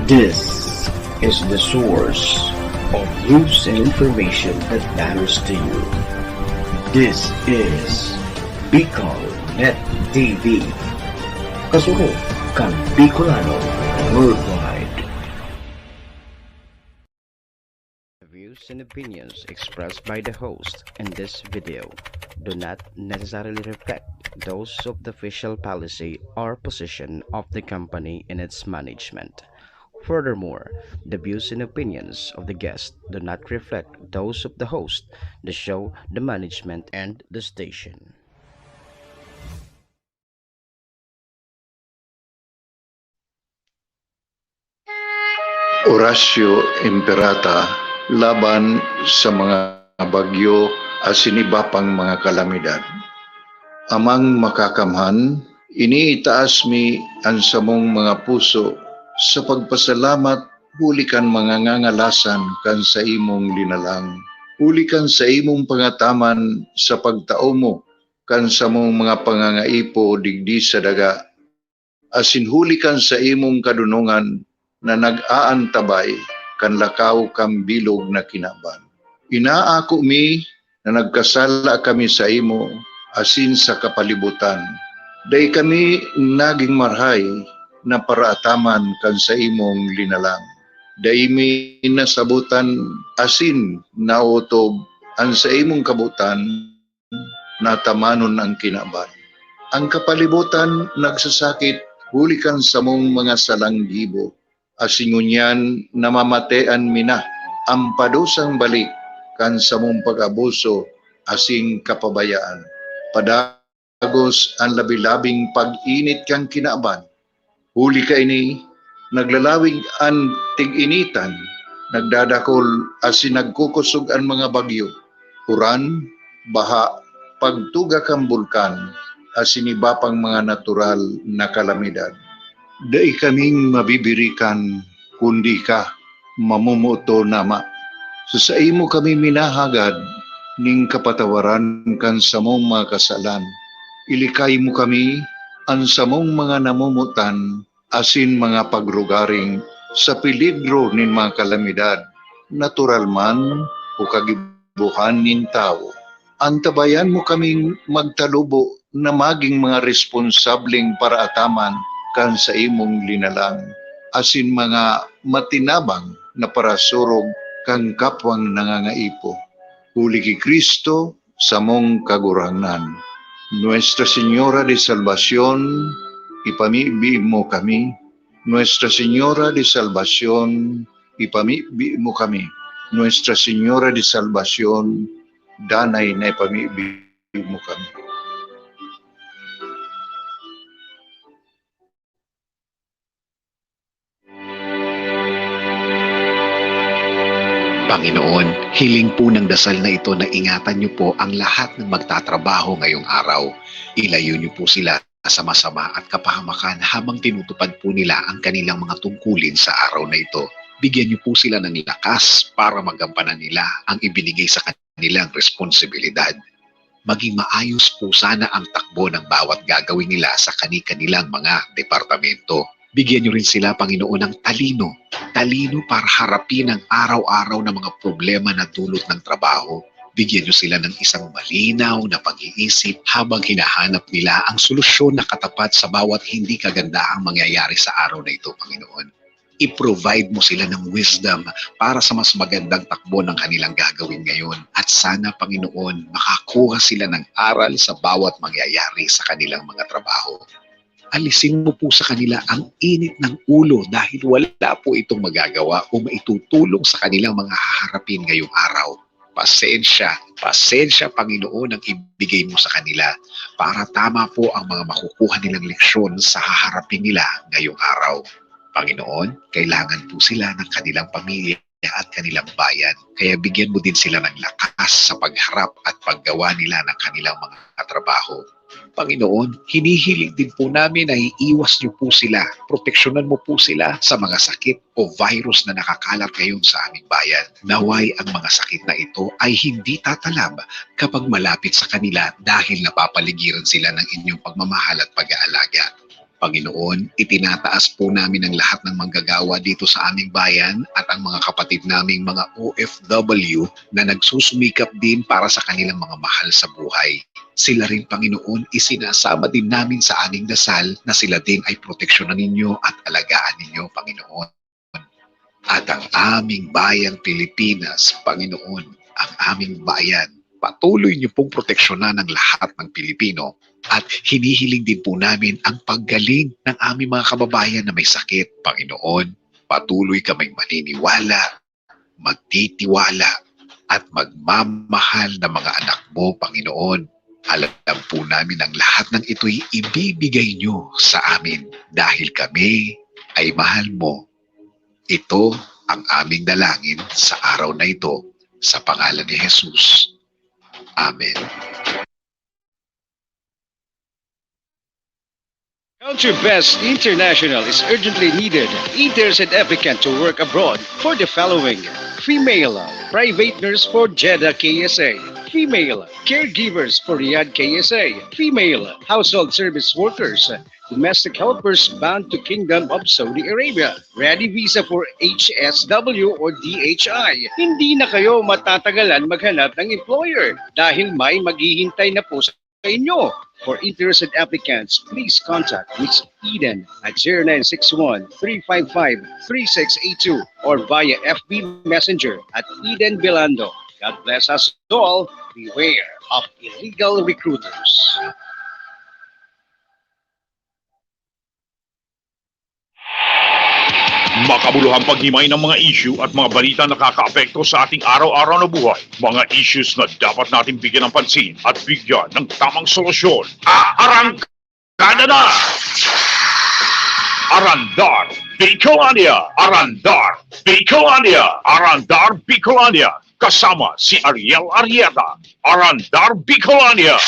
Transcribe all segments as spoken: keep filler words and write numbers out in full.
This is the source of news and information that matters to you. This is Bicol Net T V. Kasurog kan Bicolano worldwide. The views and opinions expressed by the host in this video do not necessarily reflect those of the official policy or position of the company in its management. Furthermore, the views and opinions of the guest do not reflect those of the host, the show, the management, and the station. Horacio Imperata laban sa mga bagyo asin iba pang mga kalamidad. Amang Makakamhan, iniitaas mi an samong mga puso sa pagpasalamat huli kan mga ngangalasan kan saimong linalang, huli kan saimong pangataman sa pagtao mo kan samong mga pangangaipo digdi sa daga, asin huli kan saimong kadonongan na nag-aantabay kan lakaw kan bilog na kinaban. Inaako mi na nagkasala kami saimo asin sa kapalibutan. Dai kami nagin marahay na paraataman kan saimong linalang. Dai mi nasabotan asin naotob an saimong kabotan na atamanon an kinaban. An kapalibotan nagsasakit huli kan samong mga salang gibo, asin ngunyan namamatean mi na an padusang balik kan samong pag-abuso asin kapabayaan. Padagos an labi-labing pag-init kan kinaban. Huli kaini, naglalawig an tig-initan, nagdadakol asin nagkukosog an mga bagyo, uran, baha, pagtuga kan bulkan, asin iba pang mga natural na kalamidad. Dai kaming mabibirikan, kundi ka, mamomoton, Ama. Sa saimo kami minahagad nin kapatawaran kan samong mga kasalan. Ilikay mo kami, an samong mga namomotan, asin mga pagrugaring sa peligro nin mga kalamidad, natural man o kagibohan nin tawo. Antabayan mo kaming magtalubo na magin mga responsableng paraataman kan saimong linalang, asin mga matinabang na parasurog kan kapwang nangangaipo. Huli ki Cristo, samong Kagurangnan. Nuestra Señora de Salvacion, ipamibi mo kami. Nuestra Señora de Salvacion, ipamibi mo kami. Nuestra Señora de Salvacion, danay na ipamibi mo kami. Panginoon, hiling po ng dasal na ito na ingatan niyo po ang lahat ng magtatrabaho ngayong araw. Ilayo niyo po sila sa masama at kapahamakan habang tinutupad po nila ang kanilang mga tungkulin sa araw na ito. Bigyan niyo po sila ng lakas para magampanan nila ang ibinigay sa kanilang responsibilidad. Maging maayos po sana ang takbo ng bawat gagawin nila sa kani-kanilang mga departamento. Bigyan niyo rin sila, Panginoon, ng talino. Talino para harapin ang araw-araw na mga problema na dulot ng trabaho. Bigyan niyo sila ng isang malinaw na pag-iisip habang hinahanap nila ang solusyon na katapat sa bawat hindi kagandahang mangyayari sa araw na ito, Panginoon. I-provide mo sila ng wisdom para sa mas magandang takbo ng kanilang gagawin ngayon. At sana, Panginoon, makakuha sila ng aral sa bawat mangyayari sa kanilang mga trabaho. Alisin mo po sa kanila ang init ng ulo dahil wala po itong magagawa o maitutulong sa kanilang mga haharapin ngayong araw. Pasensya, pasensya, Panginoon, ang ibigay mo sa kanila para tama po ang mga makukuha nilang leksyon sa haharapin nila ngayong araw. Panginoon, kailangan po sila ng kanilang pamilya at kanilang bayan. Kaya bigyan mo din sila ng lakas sa pagharap at paggawa nila ng kanilang mga trabaho. Panginoon, hinihiling din po namin na iiwas niyo po sila, proteksyonan mo po sila sa mga sakit o virus na nakakalat ngayon sa aming bayan. Naway ang mga sakit na ito ay hindi tatalab kapag malapit sa kanila dahil napapaligiran sila ng inyong pagmamahal at pag-aalaga. Panginoon, itinataas po namin ang lahat ng manggagawa dito sa aming bayan at ang mga kapatid naming mga O F W na nagsusumikap din para sa kanilang mga mahal sa buhay. Sila rin, Panginoon, isinasama din namin sa aming dasal na sila din ay proteksyonan ninyo at alagaan ninyo, Panginoon. At ang aming bayang Pilipinas, Panginoon, ang aming bayan, patuloy niyo pong proteksyonan ang lahat ng Pilipino. At hinihiling din po namin ang paggaling ng aming mga kababayan na may sakit, Panginoon. Patuloy kaming maniniwala, magtitiwala, at magmamahal na mga anak mo, Panginoon. Alam po namin ang lahat ng ito'y ibibigay niyo sa amin dahil kami ay mahal mo. Ito ang aming dalangin sa araw na ito, sa pangalan ni Jesus. Amen. Country Best International is urgently needed, interested applicant to work abroad for the following: female, private nurse for Jeddah K S A, female, caregivers for Riyadh K S A, female, household service workers, domestic helpers bound to Kingdom of Saudi Arabia, ready visa for H S W or D H I. Hindi na kayo matatagalan maghanap ng employer dahil may maghihintay na po sa inyo. For interested applicants, please contact Miss Eden at zero nine six one, three five five, three six eight two or via F B Messenger at Eden Belando. God bless us all. Beware of illegal recruiters. Makabuluhang paghimay ng mga issue at mga balita nakakaapekto sa ating araw-araw na buhay. Mga issues na dapat nating bigyan ng pansin at bigyan ng tamang solusyon. Aarangkada na! Arandar Bicolania! Arandar Bicolania! Arandar Bicolania! Kasama si Ariel Arrieta. Arandar Bicolania!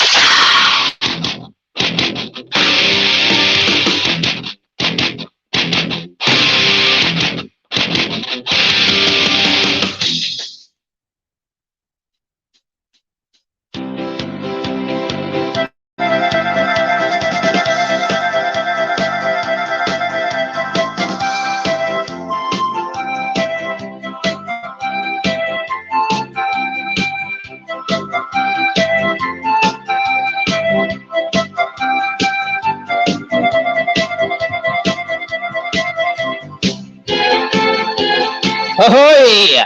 Ahoy!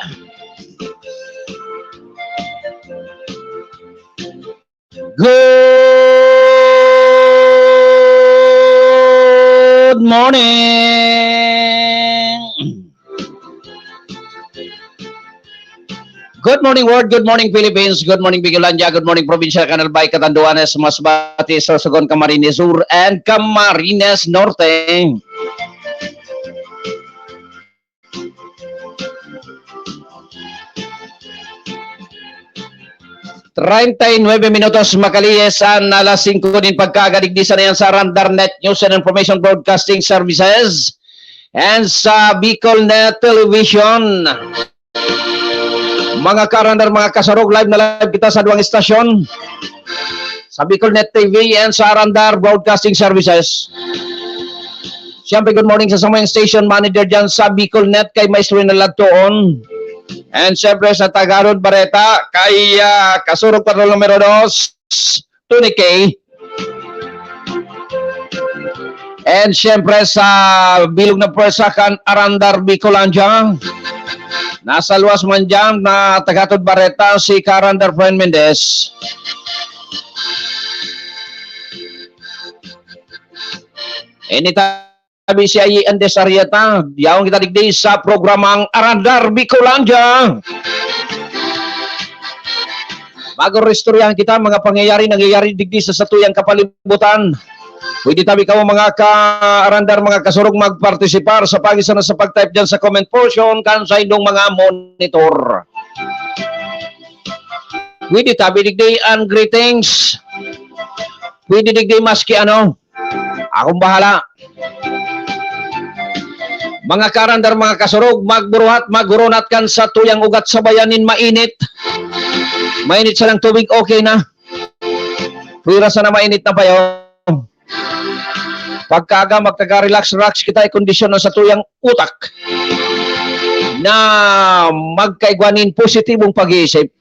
Good morning! Good morning, world. Good morning, Philippines. Good morning, Bicolandia. Good morning, Provincial Canal Bay, Catanduanes, Masbate, Sorsogon, Camarines Sur, and Camarines Norte. Treinta y nueve minutos makalihis an alas singko nin pagkaaga, digdi sana yan sa Arandar Net News and Information Broadcasting Services and sa Bicol Net Television. Mga kaarandar, mga kasurog, live na live kita sa duwang istasyon, sa Bicol Net T V and sa Arandar Broadcasting Services. Siyempre, good morning sa samuyang station manager dyan sa Bicol Net, kay Maestro Rinal Ladtoon. And siyempre sa Tagarod Bareta, kay ah, Kasurog Patrol numero dos, Tony K. And siyempre sa bilog na pwersa kan Arandar Bicolandia. Nasa luwas man dyan na tagatod bareta si Karandar Fren Mendez. Ini tabi si Ayi Andes Arieta. Yaon kita digdi sa programang Arandar Bicolandia. Bago istoryahan kita, mga pangyayari nangyayari digdi sa satuyang kapalibutan. Pwede tabi kamo, mga kaarandar, mga kasurog, magpartisipar sa pagisa na sa pag-type dyan sa comment portion kan sa indong mga monitor. Pwede tabi digdi ang greetings. Pwede digdi maski ano. Akong bahala. Mga karandar, mga kasurog, magburuhat, maghurunat kan sa tuyang ugat sa bayan nin mainit. Mainit sa lang tubig, okay na. Pwera sana mainit na payo. Pagkaaga, magtaga-relax-relax kita, ikondisyon ang satuyang utak na magkaigwa nin positibong pag-iisip.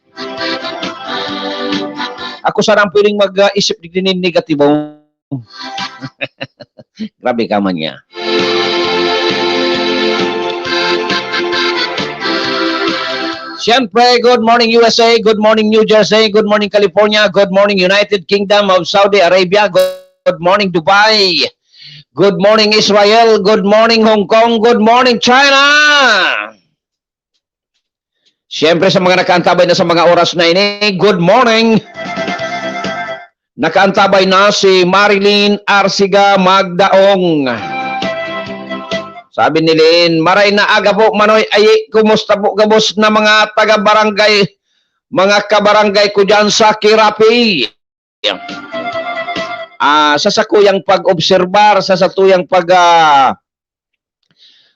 Ako sana ang pwedeng mag-isip digdi nin negatibo. Grabe ka man niya. Siyempre, good morning, U S A. Good morning, New Jersey. Good morning, California. Good morning, United Kingdom of Saudi Arabia. Good morning, Dubai. Good morning, Israel. Good morning, Hong Kong. Good morning, China. Siyempre, sa mga nakaantabay na sa mga oras na ini, good morning. Nakaantabay na si Marilyn Arsiga Magdaong. Sabi ni Lynn, "Maray na aga po, Manoy Ayi. Kumusta po gabos na mga taga-barangay, mga kabarangay ko dyan sa Kirapi?" Ah, sa sakuyang pag-obserbar, sa satuyang pag, ah,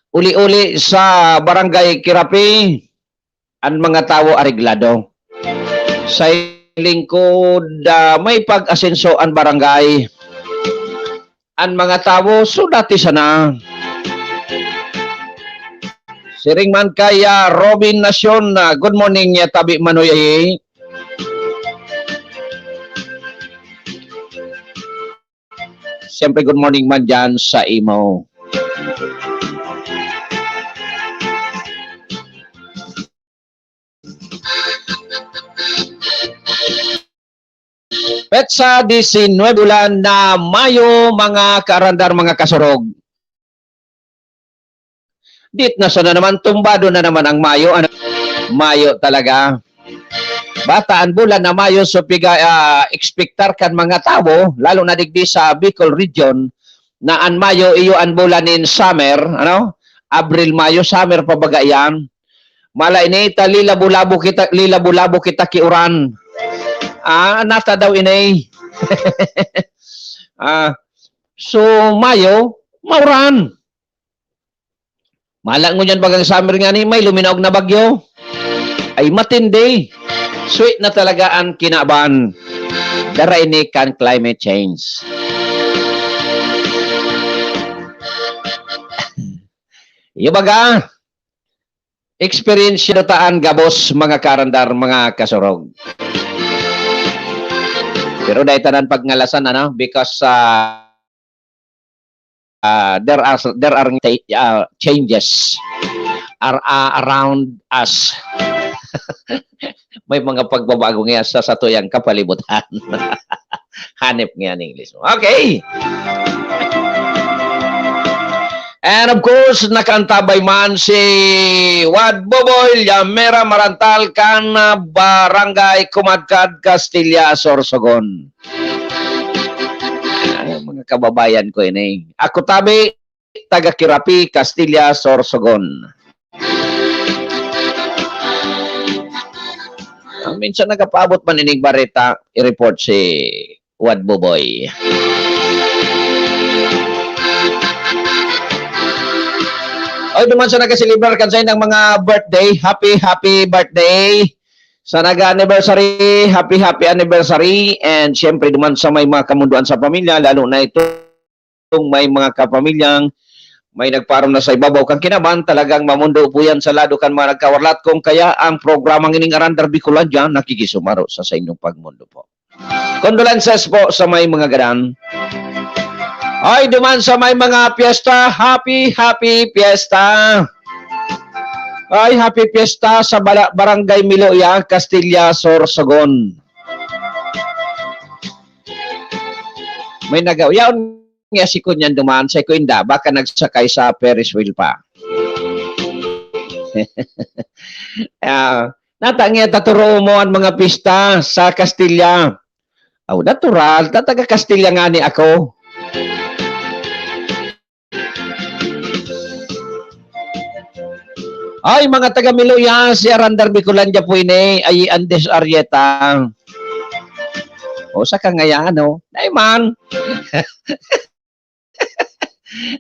uli-uli sa Barangay Kirapi, an mga tawo areglado. Sa lingkod, ah, may pag-asenso an barangay. An mga tawo, so dati sana. Siring man kay, ah, Robin Nacion, ah, good morning, ah, tabi Manoy Ayi. Siyempre, good morning man dyan sa imo. Petsa disinwebe bulan na Mayo, mga kaarandar, mga kasurog. Dit na sana naman, tumbado na naman ang Mayo. Ano? Mayo talaga. Bata an bulan na Mayo, so piga, ah, ekspektar kan mga tawo, lalo na digdi sa Bicol region, na an Mayo iyo an bulan nin summer, ano? Abril, Mayo, summer pa baga iyan. Mala ini ta lilabo-labo kita, lilabo-labo kita ki uran. Ah, nata daw ini. Ah, so, Mayo, mauran. Mala ngunyan bagang summer ngani, may luminaog na bagyo. Ay, matindi. Sweet na talaga an kinaban. Dara ini kan climate change. Iyo baga, experience na taan gabos, mga karandar, mga kasurog. Pero dai tanan pagngalasan, ano? Because, ah, ah, there are, there are ta-, ah, changes are, ah, around us. May mga pagbabago nga sa satuyang kapalibutan. Hanep nga ang English mo. Okay. And of course, nakaantabay man si Wad Boboy Llamera Marantal kan, ah, Barangay Kumadkad, Castilla, Sorsogon. Ah, mga kababayan ko ini. Ako tabi, taga Kirapi, Castilla, Sorsogon. Ah, minsan nagapaabot man ining bareta, i-report si Wad Buboy. Oy, duman sa nagkaselebrar kan saindang mga birthday, happy, happy birthday. Sa naga-anniversary, happy, happy anniversary. And syempre, duman sa may mga kamunduan sa pamilya, lalo na itong may mga kapamilyang may nagpaaram na sa ibabaw kan kinaban, talagang mamundo po yan sa lado kan mga nagkawarlat. Kung kaya ang programang ining Arandar Bicolandia, nakikisumaro sa, sa inyong pagmundo po. Condolences po sa may mga gadan. Ay, duman sa may mga piyesta, happy, happy piyesta. Ay, happy piyesta sa bala-, Barangay Miloya, Castilla, Sorsogon. May nagaw-, yaon nga si Kunyan duman, sa ko inda, baka nagsakay sa Ferris wheel pa. Ah, nata nga taturo mo ang mga pista sa Kastilya. Aw, natural, ta taga Kastilya nga ni ako. Ay, mga taga Miloya, si Arandar Bicolandia po ini, ay Andes Arrieta. O, sa kangayaan, no? Ay, man.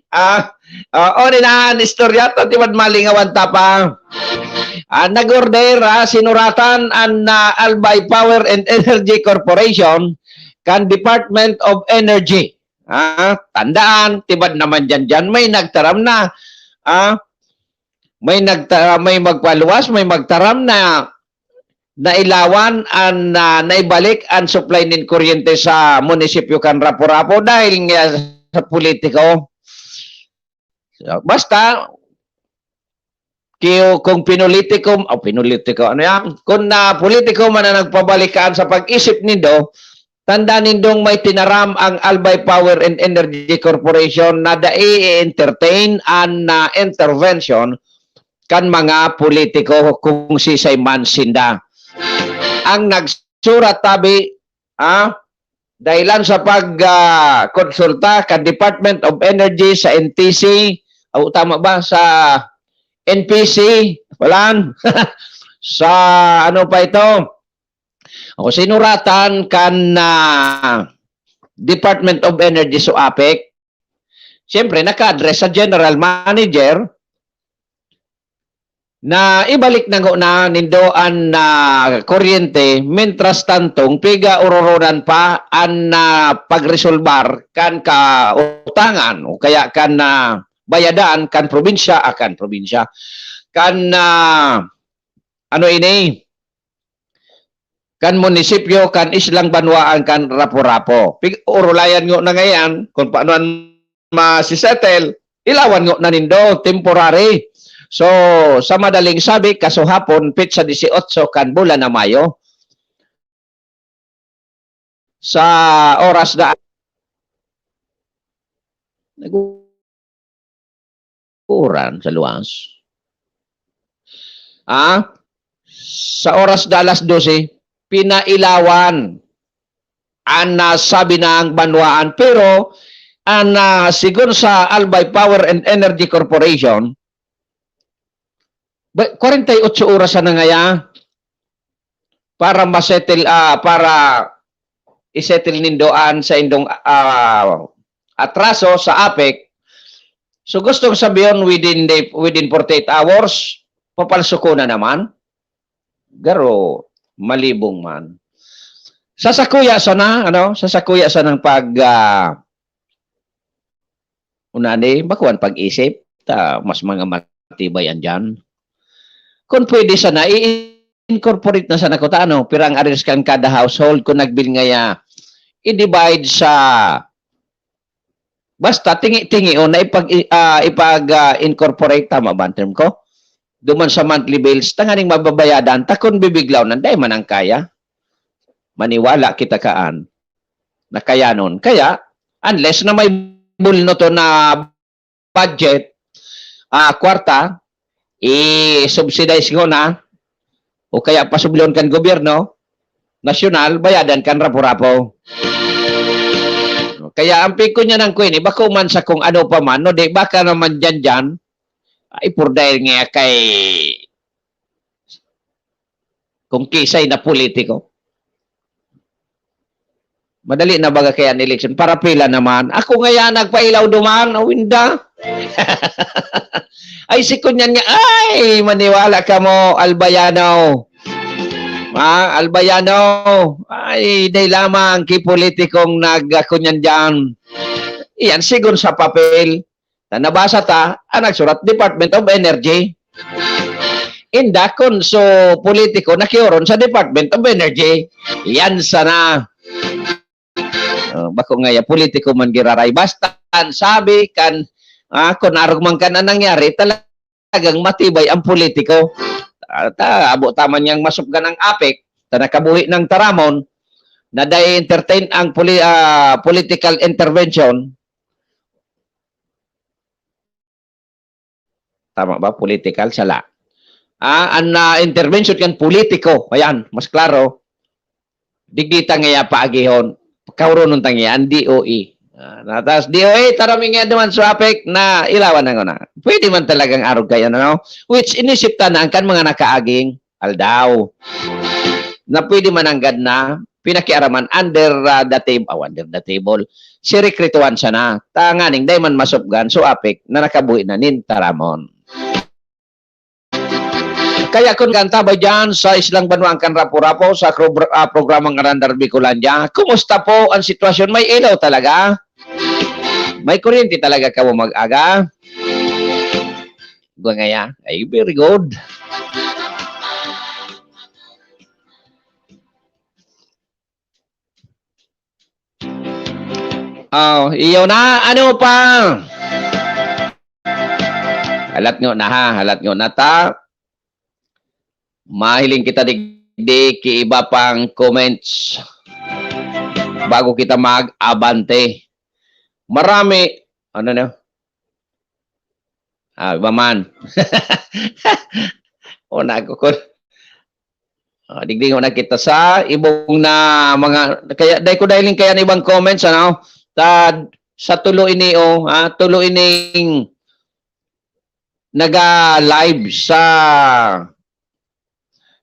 Ah, ah, o, ni na, istorya, ta, di man malingawan ta pa. Ah, nag-order, ah, sinuratan an, ah, Albay Power and Energy Corporation kan Department of Energy. Ah, tandaan, tibad naman diyan, diyan may nagtaram na. Ah, may nagta-, may magpaluwas, may magtaram na nailawan an, ah, naibalik an supply nin kuryente sa munisipyo kan Rapu-Rapu dahil nga sa politiko. So, basta, kiyo-, kung pinulitiko, o pinulitiko, ano yan? Kung na politiko man ang nagpabalikan sa pag-isip nindo, tanda nindong may tinaram ang Albay Power and Energy Corporation na dai i-entertain an, ah, intervention kan mga politiko kung sisay man sinda. Ang nagsurat tabi, ah, dahilan sa pag, ah, konsulta kan Department of Energy sa N T C, o tama ba, sa N P C, walan? Sa ano pa ito? O sinuratan kan, ah, Department of Energy, so APEC. Siyempre, naka-address sa general manager na ibalik na ngona nindo an, ah, kuryente, mientras tantong pigaororonan pa an, ah, pagresolbar kan kautangan o kaya kan, ah, bayadan kan probinsya, ah, kan probinsya, kan, ah, ano ini? Kan munisipyo kan Islang Banwaan kan Rapu-Rapu. Pig-, orolayan ngona ngayan kung paano an masisettle, ilawan ngona nindo, temporary. So, sa madaling sabi, kasuhapon, petsa dieciocho kan bulan na Mayo, sa oras na nag-uuran sa luwas. Ah, sa oras na alas dose, pinailawan an nasabi nang banwaan. Pero an, ah, sigon sa Albay Power and Energy Corporation, ba-, kwarenta y ocho oras na ngaya para ma-settle, ah, para i-settle nindo an saindong, ah, atraso sa APEC. So, gustong sabihon, within the, within forty-eight hours, papalsuko na naman. Garo, malibong man. Sa sakuya sana, ano? Sa sakuya sanang pag, ah, unani, bakuan pag-isip, ta mas mga matibay an diyan. Kung pwede sana, i-incorporate na sana kuta, ano, pira ang arrears kan kada household kung nag-bill ngaya, i-divide sa, basta tingi-tingi o na ipag-, ah, ipag, ah, incorporate, tama ba ang term ko? Duman sa monthly bills, tanganing mababayadan, ta kun bibiglaw nan, dai man ang kaya. Maniwala kita kaan na kayanon. Kaya, unless na may bulno to na budget, ah, kwarta, i-subsidize ngona, o kaya pasublon kan gobyerno nasyonal, bayadan kan Rapu-Rapu. Kaya ang pigkunyanan ko ini, bako man sa kung ano pa man, no, di baka naman dyan-dyan, ay, por dahil nga kay kung kisay na politiko. Madali na baga kaya an eleksyon? Para pila naman? Ako ngaya nagpailaw duman, awinda. Ay, si kunyan nga, ay, maniwala kamo, Albayano. Ah, Albayano, ay, day lamang ki politikong nag-, ah, kunyan diyan. Iyan, sigon sa papel. Na nabasa ta, ang nagsurat, Department of Energy. Inda kun so politiko nakiuron sa Department of Energy. Yan sana. Oh, bako ngaya, politiko man giraray. Basta, an sabi kan, ah, kun arog man kan ang nangyari, talagang matibay ang politiko. Ah, ta, abo ta man niyang masupgan ang APEC, ta nakabuhi ng taramon, na dai entertain ang poli-, ah, political intervention. Tama ba? Political, sala. Ah, an, ah, intervention kan politiko, ayan, mas klaro. Digdi ta ngaya paagihon, kauronon ta ngaya, an D O E. Ah, na, tas D O E, tara mi nga duman sa APEC na ilawan na nguna. Pwede man talagang arog kayo, ano? Which inisip ta na ang kan mga nakaaging aldaw. Na pwede man nanggad na pinakiaraman under, ah, the table, oh, under the table. Sirekrituhan sana. Tanganing dai man masupgan, so APEC na nakabuhi na nin taramon. Kaya kun kanta ba dyan sa Islang Banwaan kan Rapu-Rapu sa kro-, ah, programang Arandar Bicolandia, kumusta po ang sitwasyon? May ilaw talaga? May kuryente talaga kamo mag-aga? Gwa ngaya? Ay, very good. Oh, iyo na. Ano pa? Halat ngo na ha. Halat ngo na ta. Mahiling kita digdi ki iba pang comments bago kita mag-abante. Marami, ano na? Ah, iba man. O, nagkukul-, ah, digdi ngo na kita sa ibong na mga, kaya, dai ko dahil kaya na ibang comments, ano? Ta, sa tulo ini, oh, ah, tulo ining naga-live sa,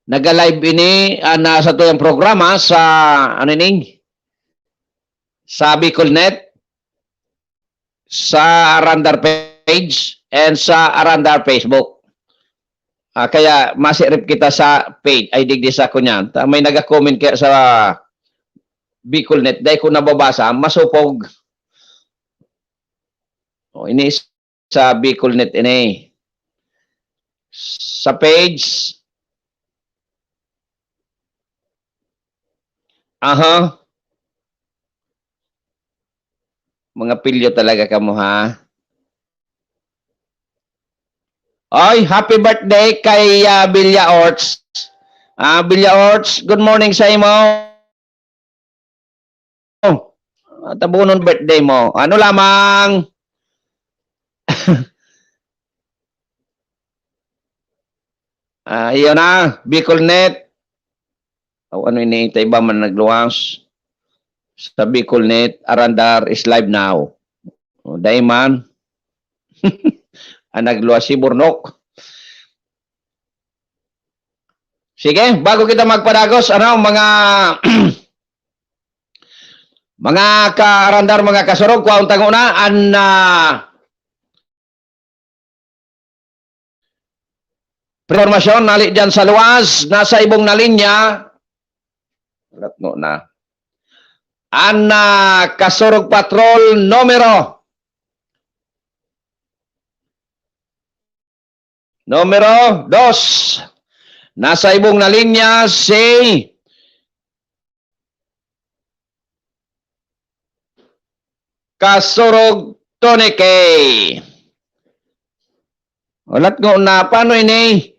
naga-live ini, ah, na sa tuyang programa sa, ano ini? Sa Bicolnet, sa Arandar page, and sa Arandar Facebook. Ah, kaya masirip kita sa page, ay digdi sa kunyan. Ta-, may naga-comment kaya sa Bicolnet, dai ko nababasa, masupog. O, ini sa Bicolnet ini. Sa page. Aha. Mga pilyo talaga kamo, ha? Ay, happy birthday kay, ah, Bilya Orts. Ah, Bilya Orts, good morning sa imo. Tabunon birthday mo. Ano lamang? Ah, iyo na, Bicolnet. O, ano ini, ta iba man nagluwas. Sa Bicolnet, Arandar is live now. O, dai man. Ang nagluwas si Burnok. Sige, bago kita magpadagos, ano, mga, mga ka-Arandar, mga kasurog, kwaon tango na, an, ah, impormasyon, nali diyan sa luwas, nasa ibong na linya, halat ngo na. An, ah, Kasurog Patrol, numero, numero dos. Nasa ibong na linya si Kasurog Tony K. Halat ngo na, paano ini?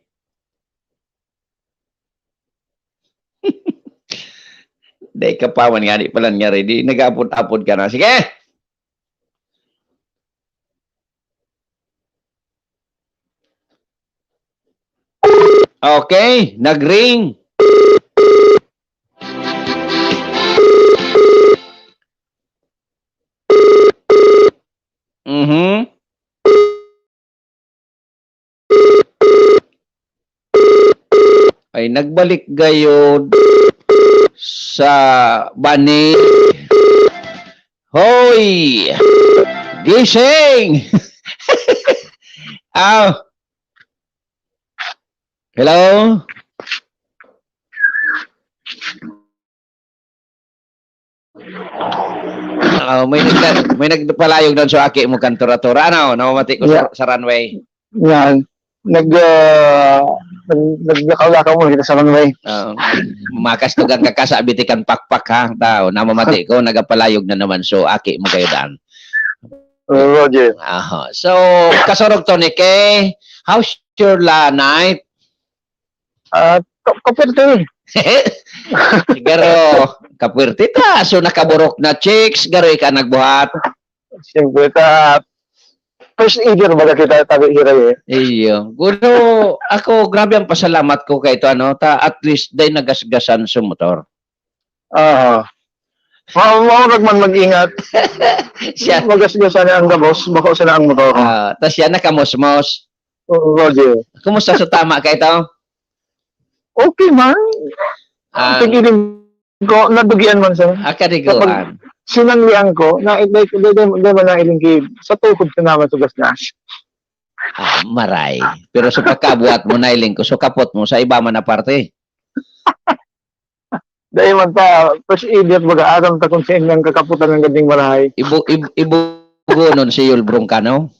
Dai ka pa man, ngani pa lang niya ready. Nag-aapod-apod ka na. Sige! Okay, nag-ring. Mhm. Ay, nagbalik gayod sa bani. Hoy! Gising! Ah. Hello? Ah, may nagda-, may nagpalayog doon sa aki mo kan Tora-Tora, ano? Namamati ko sa, Yeah. sa runway. Yan. Nag, ah, nag-, naglakaw-lakaw muna kita sa runway. Oo. Makastugan ka ka sa abiti kan pakpak, ha? Tao, namamati ko, nagapalayog na naman. So, aki mo kayo daan. Roger. Aha. So, Kasurog Tony K, how's your la night? Ah, ka-, kapwerte. Garo, kapwerte ta. So, nakaburok na chicks, garo ika nagbuhat. Siyempre, ta, first aider baga kita, tabi hiray eh. Iyo. Guno, ako, grabe ang pasalamat ko kay ito, ano, ta, at least, day nagasgasan sa motor. Aha. Mao, mao rag man mag-ingat. Siya. Magasgasan na ang gabos, bako sana ang motor. Ah, tas siya nakamosmos. Oo, Roger. Kumusta sa tama ka ito? Okay man. Ah. Ang tigiling ko, nadugian man siya. Ah, kadiguan. Kapag sinanglian ko, na, di, di, di, di man nailing ki-, sa tuhod ko naman sa gasgas. Ah, maray. Pero sa pagkabuhat mo, nailing ko, so kapot mo, sa iba man na parte. Dahil man ta, first aider, baga, aram ta kung saan niyang kakaputan ng gading marahay. Ibu-, ib-, ibu-, Ibugonon si Yul Broncano.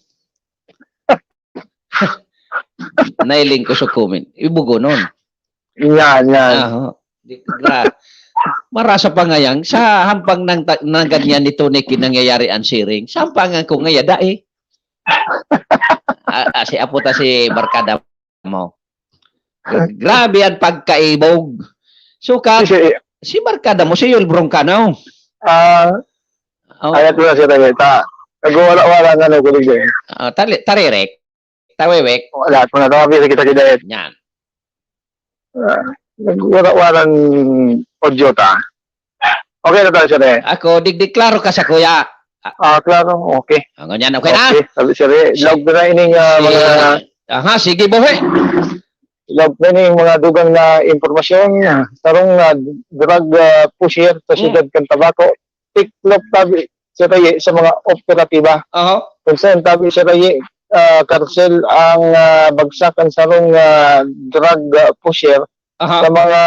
Nailing ko sa comment. Ibugonon. Yan, yan. Aho. Di, gra-, marasa pa ngayan, sa hampang ng ta-, ng ganyan ni Tony kinangyayari ang siring, sampangan ko ngaya, dai. Ah, ah, si apo ta si barkada mo. Grabe ang pagkaibog. Sukat, Kasi, si barkada mo, si Yul Broncano. Ah, Oh. Ayat mo na siya tayo. Ta, nagwawala-wala na, no, kulig eh. Ah, tali-, tarirek. Tawiwek. Wala ko na, tawabi sa kita kidait. Yan. Ah, nagwawala-wala ng audio ta. Okay na tayo, sir, eh. Ako, digdi, klaro ka sa kuya. Ah, klaro. Okay. Ang ganyan, okay na? Okay. Sabi, sir, eh, Si-, laog na ining, ah, si-, mga aha, sige, bohe. Laog na ining mga dugang na impormasyon. Sarong, ah, drug, ah, pusher sa Mm. siyudad kan Tabaco. Tiklop tabi, sir, eh, sa mga operatiba. Aha. Kung saan tabi, sir, eh, ah, karsel ang, ah, bagsakan sarong, ah, drug, ah, pusher Aha. sa mga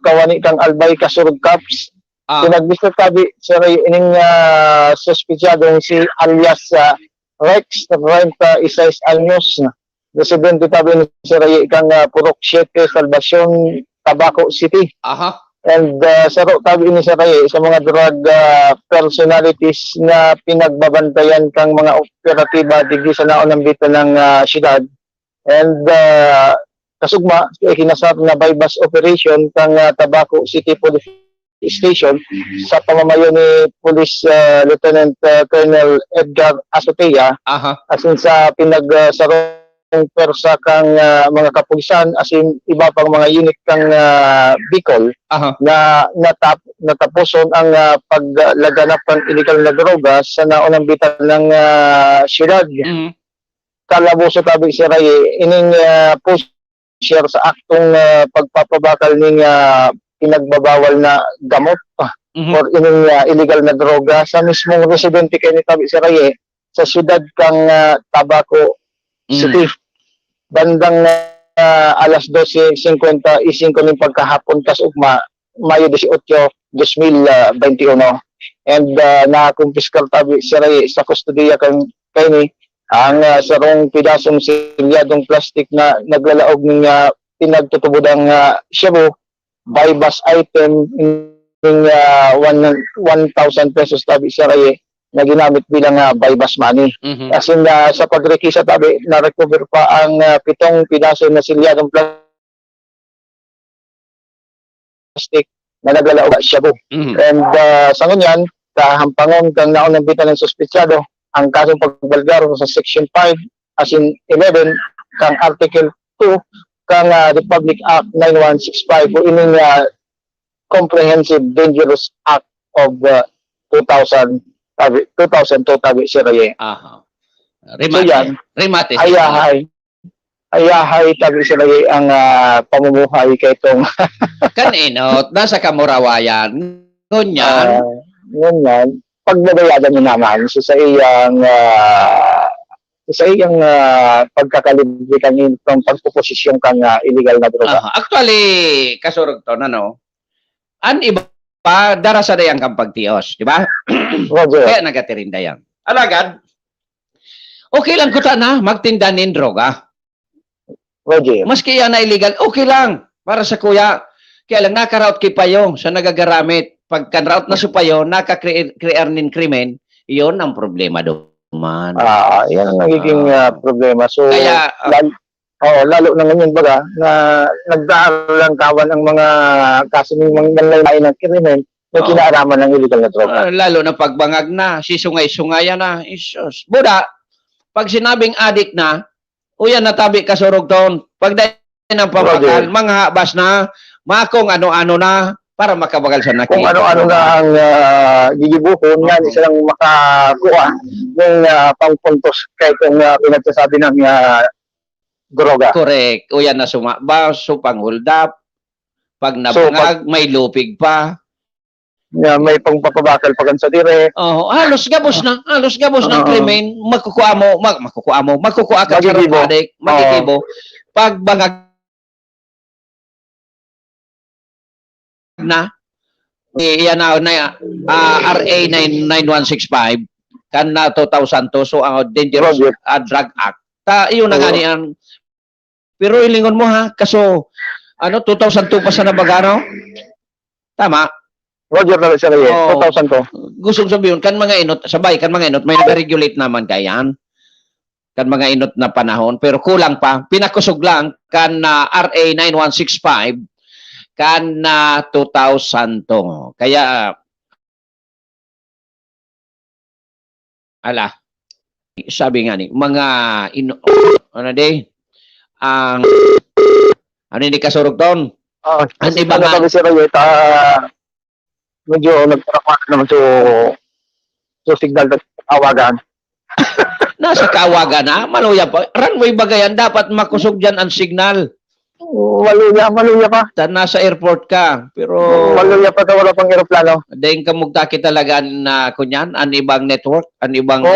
kawani kang Albay, Kasurog, Caps. Ah. Pinagbista tabi, sir, eh, ining, ah, suspitsadong si alias, ah, Rex, treinta y seis anyos, residente tabi ni Sir Raye kang, ah, Purok Siete, Salvacion, Tabaco City. Aha. And, ah, saro tabi ni Sir Raye sa mga drug, ah, personalities na pinagbabantayan kang mga operatiba digdi sa naunang bitan ng, ah, siyudad. And, ah, kasugma, sa ikinasap na buy-bust operation kang, ah, Tabaco City Police Station sa pamamayo ni Police, ah, Lieutenant, ah, Colonel Edgar Azotea, Aha. asin sa pinag, ah, sarong pwersa kang, ah, mga kapulisan asin iba pang mga unit kang, ah, Bicol Aha. na natap-, nataposon ang, ah, paglaganap kan iligal na droga sa naunang bitan ng, ah, siyudad. Mm. Kalaboso tabi, Sir Raye, ining, ah, pusher sa aktong, ah, pagpapabakal ning, ah, pinagbabawal na gamot, ah, Mhm. or ining, ah, iligal na droga sa mismong residente kaini tabi, Sir Raye, sa siyudad kang, ah, Tabaco Mm. City. Bandang, ah, alas dose singkwenta y singko nin pagkahapon kasugma, Mayo dieciocho, dos mil, ah, veintiuno. And, ah, nakumpiskar tabi, Sir Raye, sa kustodiya kan, kaini ang, ah, sarong pidasong silyadong plastik na naglalaog nin, ah, pinagtutubodang, ah, shabu, buy-bust item, ning, ah, one, one thousand pesos tabi, Sir Raye, na ginamit bilang, ah, buy-bust money. Mhm. Asin, ah, sa pagrekisa tabi, na-recover pa ang, ah, pitong pidaso na silyadong plastik na naglalaog sa shabu. Mhm. And, ah, sa ngunyan, kahampangon kang naunambitan ng suspitsado, ang kasong pagbalgaro sa Section five, asin eleven, kang Article two, kang, ah, Republic Act nine one six five, o ining, ah, Comprehensive Dangerous Act of, ah, two thousand, tabi, two thousand two, tabi, Sir Raye. Aha. So, Remate. yan. Remate, Sir. Ayahay. Ayahay, tabi, Sir Raye, ang, ah, pamumuhay kay itong Kan inot, nasa kamurawayan. Ngunyan. Ah, ngunyan, pagbabayadan niya naman. So, sa iyang, ah, sa iyang, ah, pagkakalibre kan itong pagpuposisyon kan, ah, illegal na droga. Aha. Actually, kasurog to, ano? An iba, dara sa dayang kan pagtios, di ba? Roger. Kaya nagatirinda yan. Alagad, okay lang kuta na magtinda nin droga. Roger. Maski yan na illegal, okay lang para sa kuya. Kaya lang, nakaraot ki payo sa nagagaramit. Pag kanraot na sa payo, nakakrear nin krimen, iyon ang problema duman. Ah, yan ang nagiging, Ah. ah, problema. So, Kaya, ah, lal-, oo, lalo na ngayon, baga, na nagdaan lang kawan ang mga kaso ng mga nanlaylay ng krimen, may Oo. kinaaraman ng illegal na droga. Ah, lalo na pagbangag na, sisungay-sungayan na, isus. Buda, pag sinabing adik na, uyan na tabi kasurog taon. Pag dahil ng pabakal, Roger. mga habas na, makong ano-ano na, para makabagal sa Kung nakita. ano-ano na ang, ah, gigibuhon, nga Oo. silang makakuha ng, ah, pangpuntos kahit yung, ah, pinagsasabi ng, ah, droga. Correct. Uyan na suma-, ba, so pang-hold up, pag So, pag nabangag, may lupig pa. Na may pangpapabakal pa kan sa dire. Oo, halos gabos na, halos gabos na ang Oo. krimen, makukuha mo, mag-, makukuha mo, makukuha ka Magigibo. sa adik, Oo. magigibo. Pag bangag na, eh, yan na, na, ah, R A nine, nine one six five, kan na two thousand two, so ang Dangerous, Roger. ah, Drug Act. Ta, iyon na nga Oo. ni ang, pero ilingon mo ha, kaso, ano, two thousand two pa sa nabaga, no? Tama? Roger na, sir, eh. Oo. Two thousand two. Gusto kong sabihin, kan mga inot, sabay, kan mga inot, may nag-regulate naman kaya yan. Kan mga inot na panahon, pero kulang pa. Pinakusog lang kan, ah, R A nine one six five, kan, ah, two thousand two. Kaya, ala, sabi nga ni, mga ino-, ano di, ang, ano ni kasurog ton? Ah, Ang kasi iba ano nga. kami, sir, eh, ta-, medyo nagtrabaho naman so, so signal na awagan. Nasa kawagan na, maluya pa. Runway ba yan? Dapat makusog dyan ang signal. Maluya, maluya pa. Ta-, nasa airport ka, pero Maluya pa ta, wala pang eroplano. Dahil ka mugtaki talaga na, kunyan, ang ibang network, ang ibang, Oo.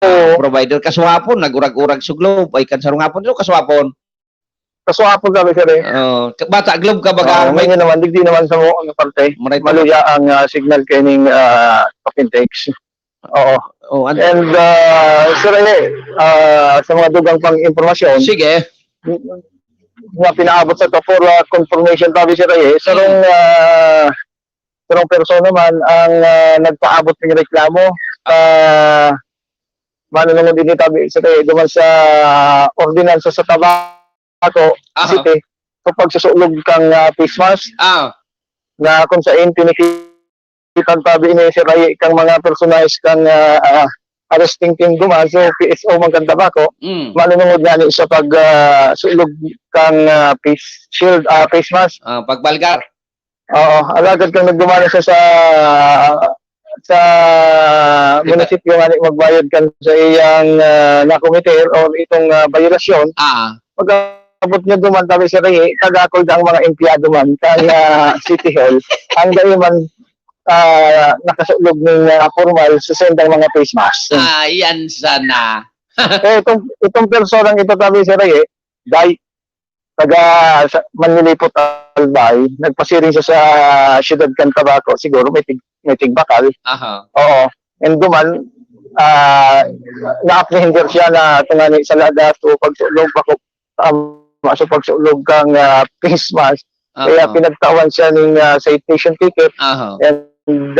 ah, provider. Kasuhapon, nag-urag-urag sa Globe. Ay, kan sarong hapon, so kasuhapon. Kasuhapon kami, sir, eh. Oh, ka-, bata, Globe ka baga? Oo, May ngayon naman, digdi naman sa mo-, ano, parte. Maray pa. Maluya ang, ah, signal kaining, ah, Kapintex. Oo. Oh, an- And, ah, sir, eh, ah, sa mga dugang pang impormasyon, Sige. na pinaabot sa to for, ah, confirmation tabi, sir, eh. Sarong, Hmm. ah, sarong persona man ang, ah, nagpaabot ng reklamo. Ah, manunungod ini tabi, sir, eh, duman sa ordinansa sa Tabaco Aha. City, sa pagsusulog kang, ah, face mask Ah. na kung sa intiniki-, Kitang tabi ni Sir Ray kang mga personahe kang, ah, ah, arresting team duman, so P S O man kan Tabaco, Mm. manunungod ngani sa pag, ah, sulog kang, ah, face shield, ah, face mask. Ah, pagbalgar. Oo, alagad kang nagdumana siya sa, sa Diba? munisipyo ngani magbayad kan sa iyang, ah, nakomiter or itong, ah, bayolasyon, Ah. pag-abot niya duman, tabi si Ray, kagakol ang mga empleyado man kan, ah, City Hall. Ang dai man, ah, nakasulog ning, ah, pormal sa sendang mga face mask. Ah, yan sana. Eh, itong, itong personang ito, tabi si Ray, dai, taga sa, Manlilipot, Albay, nagpasiring siya sa siyudad kan Tabaco, siguro may tig-, may tigbakal. Aha. Oo. And duman, ah, na-apprehender siya na tungani sa ladas o pagsulog, bako, um, sa pagsulog kang, ah, face mask. Kaya Aha. pinagtawan siya ning, ah, citation ticket. Aha. And,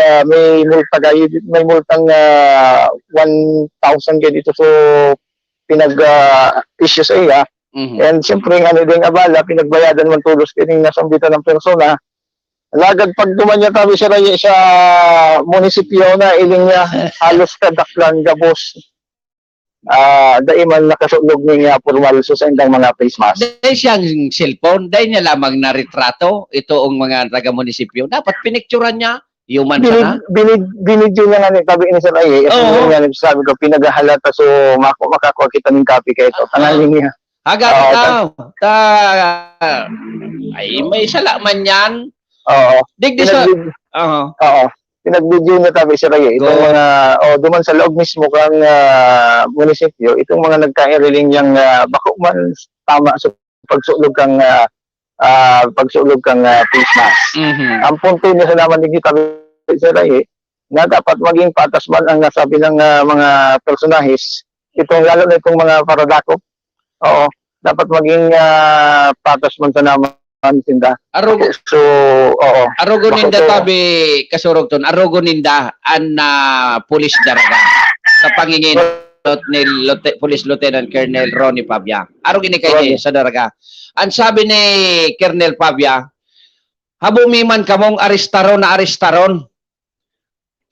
ah, may multa gayud, may multang, ah, one thousand gayud ito. So, pinag, ah, issue sa iya. Mhm. And siyempre, nga ni ding abala, pinagbayadan man todos kining nasambitan ng persona. Alagad pag duman niya tabi siya sa, sa munisipyo na iling niya, halos kadaklan gabos. Ah, dai man nakasulog ning, ah, pormal sa saindang mga face mask. Dai siyang cellphone, dai niya lamang na retrato, ito ang mga taga-munisipyo. Dapat pinicturan niya, human Binid-, sana. binid-, binidyo niya nga ni, tabi ni Sir Ay, eh, Oo. yun nga, sabi ko, pinaghahalata, so, mako-, makakuha kita ng copy kay ito. Ah. Tanganing niya. Haga Oo, ta, ta, ay, may sala man yan. Oo. Digdi sa, Pinag-, aha. Oo. Pinagbidyo niya tabi siya kayo. Itong Good. mga, oh, duman sa loob mismo kang, ah, munisipyo, itong mga nagkairiling niyang, ah, bako man tama sa pagsulog kang, ah, ah, pagsulog kang, ah, face mask. Mhm. Ang punto niya sa naman ni tabi siya kayo, na dapat maging patas man ang nasabi ng, ah, mga personahes, itong, lalo na itong mga paradakop. Oo, dapat maging, ah, patas man sa naman sinda. Arog-, So, oo. arogo Bako ninda to. tabi, Kasurog ton, arogo ninda an, ah, pulis daraga sa panginginot ni Lute-, Police Lieutenant Colonel Ronnie Pavia. Arog ini kay Ronnie. sa daraga. Ang sabi ni Colonel Pavia, "Habo mi man kamong arestaron na arestaron."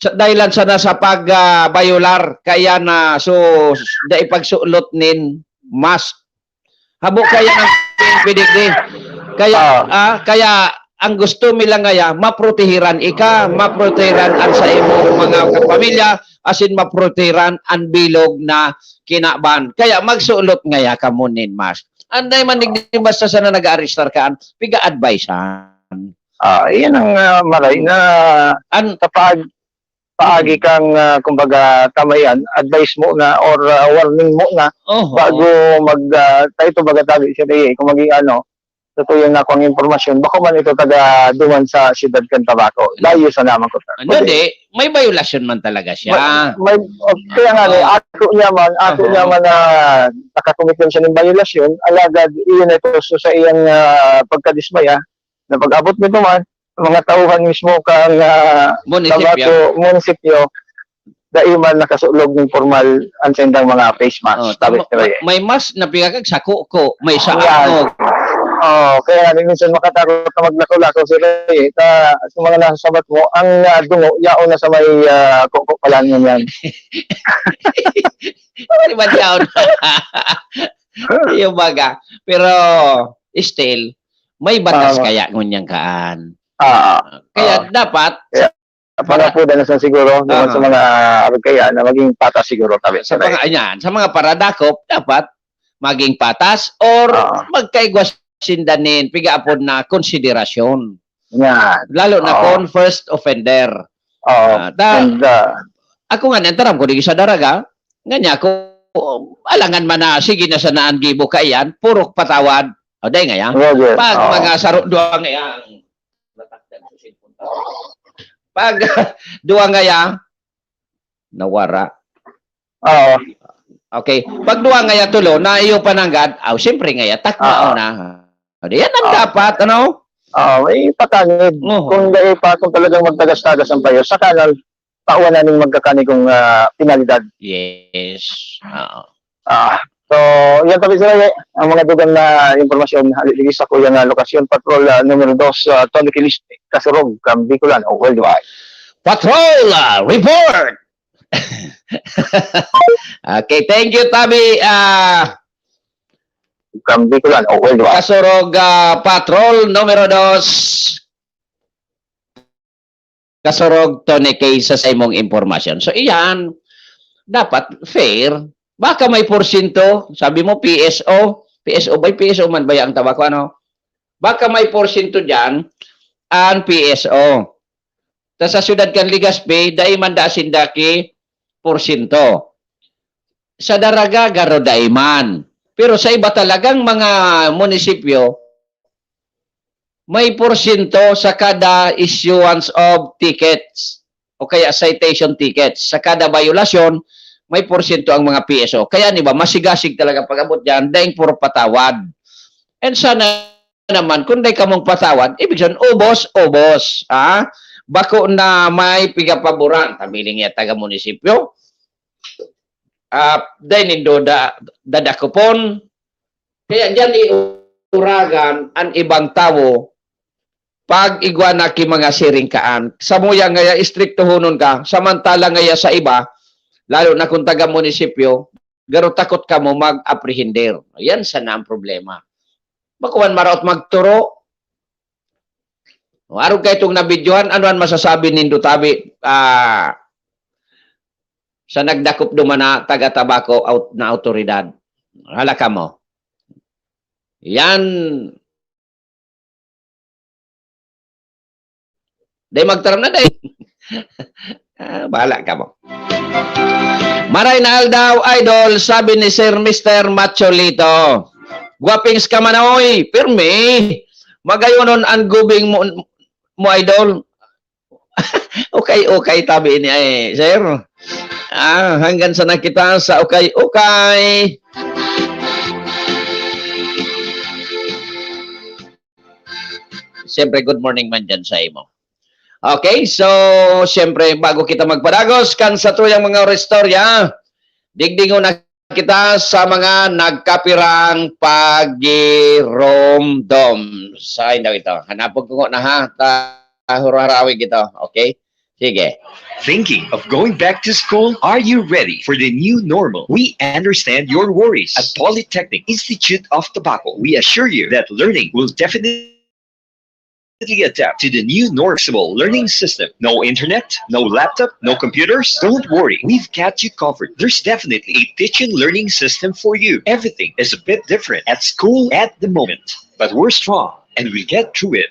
Sa, dahilan sana sa pag, ah, bayular, kaya na, so, dai pagsulot nin mask. Habo kaya ng P N P digdi. Kaya, Ah. ah, kaya ang gusto mi lang ngaya, maprotehiran ika, maprotehiran ang sa imong mga kapamilya, asin maprotehiran ang bilog na kinaban. Kaya magsulot ngaya kamo nin mask. Anday man digdi basta sana nag-aarestar ka, piga-advisean. Ah, iyan ang, ah, maray na An- sa paag-, paagi kang, ah, kumbaga, tama yan, advice muna or, ah, warning muna Oho. bago mag, ah, tayo ito baga tabi siya, eh, kung maging ano, Sa tuyo na akong impormasyon, bako man ito taga duman sa siyudad kan Tabaco. Layo sana man ko. Ano, kundi, di, may violasyon man talaga siya. May, may, oh, kaya nga, Oo. eh, ako niya man, ako Oo. niya man na nakakomit siya ng violasyon, alagad iyon ito so sa iyang, ah, pagkadismaya, na pag-abot nito man, mga tauhan mismo kang, ah, Munisipyo. Tabaco, munisipyo, dai man nakasulog ng formal ang sendang mga face mask, Oh, sabi tama. ko eh. May, may mask na pigakag sa kuko, may sa Yan. angog. Oh, kaya ni minsan makatakot na maglako-lako sila eh. Ta, sa mga nasasabat mo, ang, ah, dungo, yaon na sa may, ah, kuko pa lang yun yan. Di ba yaon? Yung baga. Pero, still, may batas Oo. kaya ngunyan kaan. Ah, Kaya ah. dapat, Yeah. Para Para po dahil sa siguro, naman sa Aha. mga arog kaya na maging patas siguro kami Sa sa mga, ayan, sa mga paradakop, dapat maging patas or Ah. magkaigwa sinda nin pigaapod na konsiderasyon. Yan. Lalo na Oo. kung first offender. Oo. Ah, ta-, And, ah, ako nga, nantaram ko, di sa daraga, nga niya ako, alangan man na, sige na sana ang gibo kaiyan, purok patawad. O, dahil nga yan. Roger, Pag oo. mga saro, duwa nga yan, Pag duwa ngaya, nawara. Oo. Okay. Pag duwa ngaya tulo, na iyo pananggad, aw, siyempre ngaya, takma Oo. na. O, di yan ang Oo. dapat, ano? Oo, may patangid. Oo. Kung dai pa, kung talagang magtagas-tagas ang payo, saka na, tawan na ning magkakani kung, ah, penalidad. Yes. Oo. Ah, so, yan tabi sila, eh. Ang mga dugang na impormasyon, hali ligi sa kuya nga lokasyon, patrol, ah, numero dos, ah, Tony Kiliste, Kasurog, kan Bicolano Worldwide. Patrol, ah, report! Okay, thank you, Tabi, ah, Kan Bicolano Worldwide. Kasurog, ah, patrol numero dos. Kasurog, Tony K, sa saimong impormasyon. So, iyan, dapat fair. Baka may porsyento, sabi mo, P S O, P S O ba, P S O man ba ang tabako, ano? Baka may porsyento diyan, ang P S O. Ta sa siyudad kan Legazpi, dai man da sinda ki porsyento. Sa Daraga, garo dai man. Pero sa iba talagang mga munisipyo, may porsyento sa kada issuance of tickets o kaya citation tickets. Sa kada bayolasyon, may porsyento ang mga P S O. Kaya, di ba, masigasig talaga pag-abot diyan, daing puro patawad. And sana naman, kung dai kamong patawad, ibig sabihin, ubos, ubos, ha? Bako na may pigapaboran, tabiling ya taga-munisipyo. Ah, dai nindo da-, dadakopon. Kaya diyan iuragan an ibang tawo pag igwa na ki mga siring kaan. Samuya ngaya, istriktohonon ka, samantala ngaya sa iba, lalo na kung taga-munisipyo, garo takot kamo mag-apprehender. Yan sana ang problema. Bako man maraot magturo. O, arog kay itong nabidyohan, ano ang masasabi nindo, tabi, ah, sa nagdakop duman na taga-tabako out-, na awtoridad? Hala kamo. Yan. Dai magtaram na, dai. Ah, bahala kamo. Maray na aldaw, idol, sabi ni Sir Mister Macholito. Gwapings ka man, oy, pirmi. Magayonon an gubing mo, mo, idol. Okay, okay, tabi ni, ay, sir. Ah, hanggang sa nakita sa okay, okay. Siyempre, good morning man dyan sa imo. Okay, so, siyempre, bago kita magpadagos kan satuyang mga oristorya, digdingon na kita sa mga nagkapirang pagiromdom. Sa indaw ito. Hanapon ko na ha. Ta-, hurarawig ito. Okay? Sige. Thinking of going back to school? Are you ready for the new normal? We understand your worries. At Polytechnic Institute of Tabaco, we assure you that learning will definitely adapt to the new normal learning system. No internet, no laptop, no computers? Don't worry, we've got you covered. There's definitely a teaching learning system for you. Everything is a bit different at school at the moment, but we're strong and we get through it.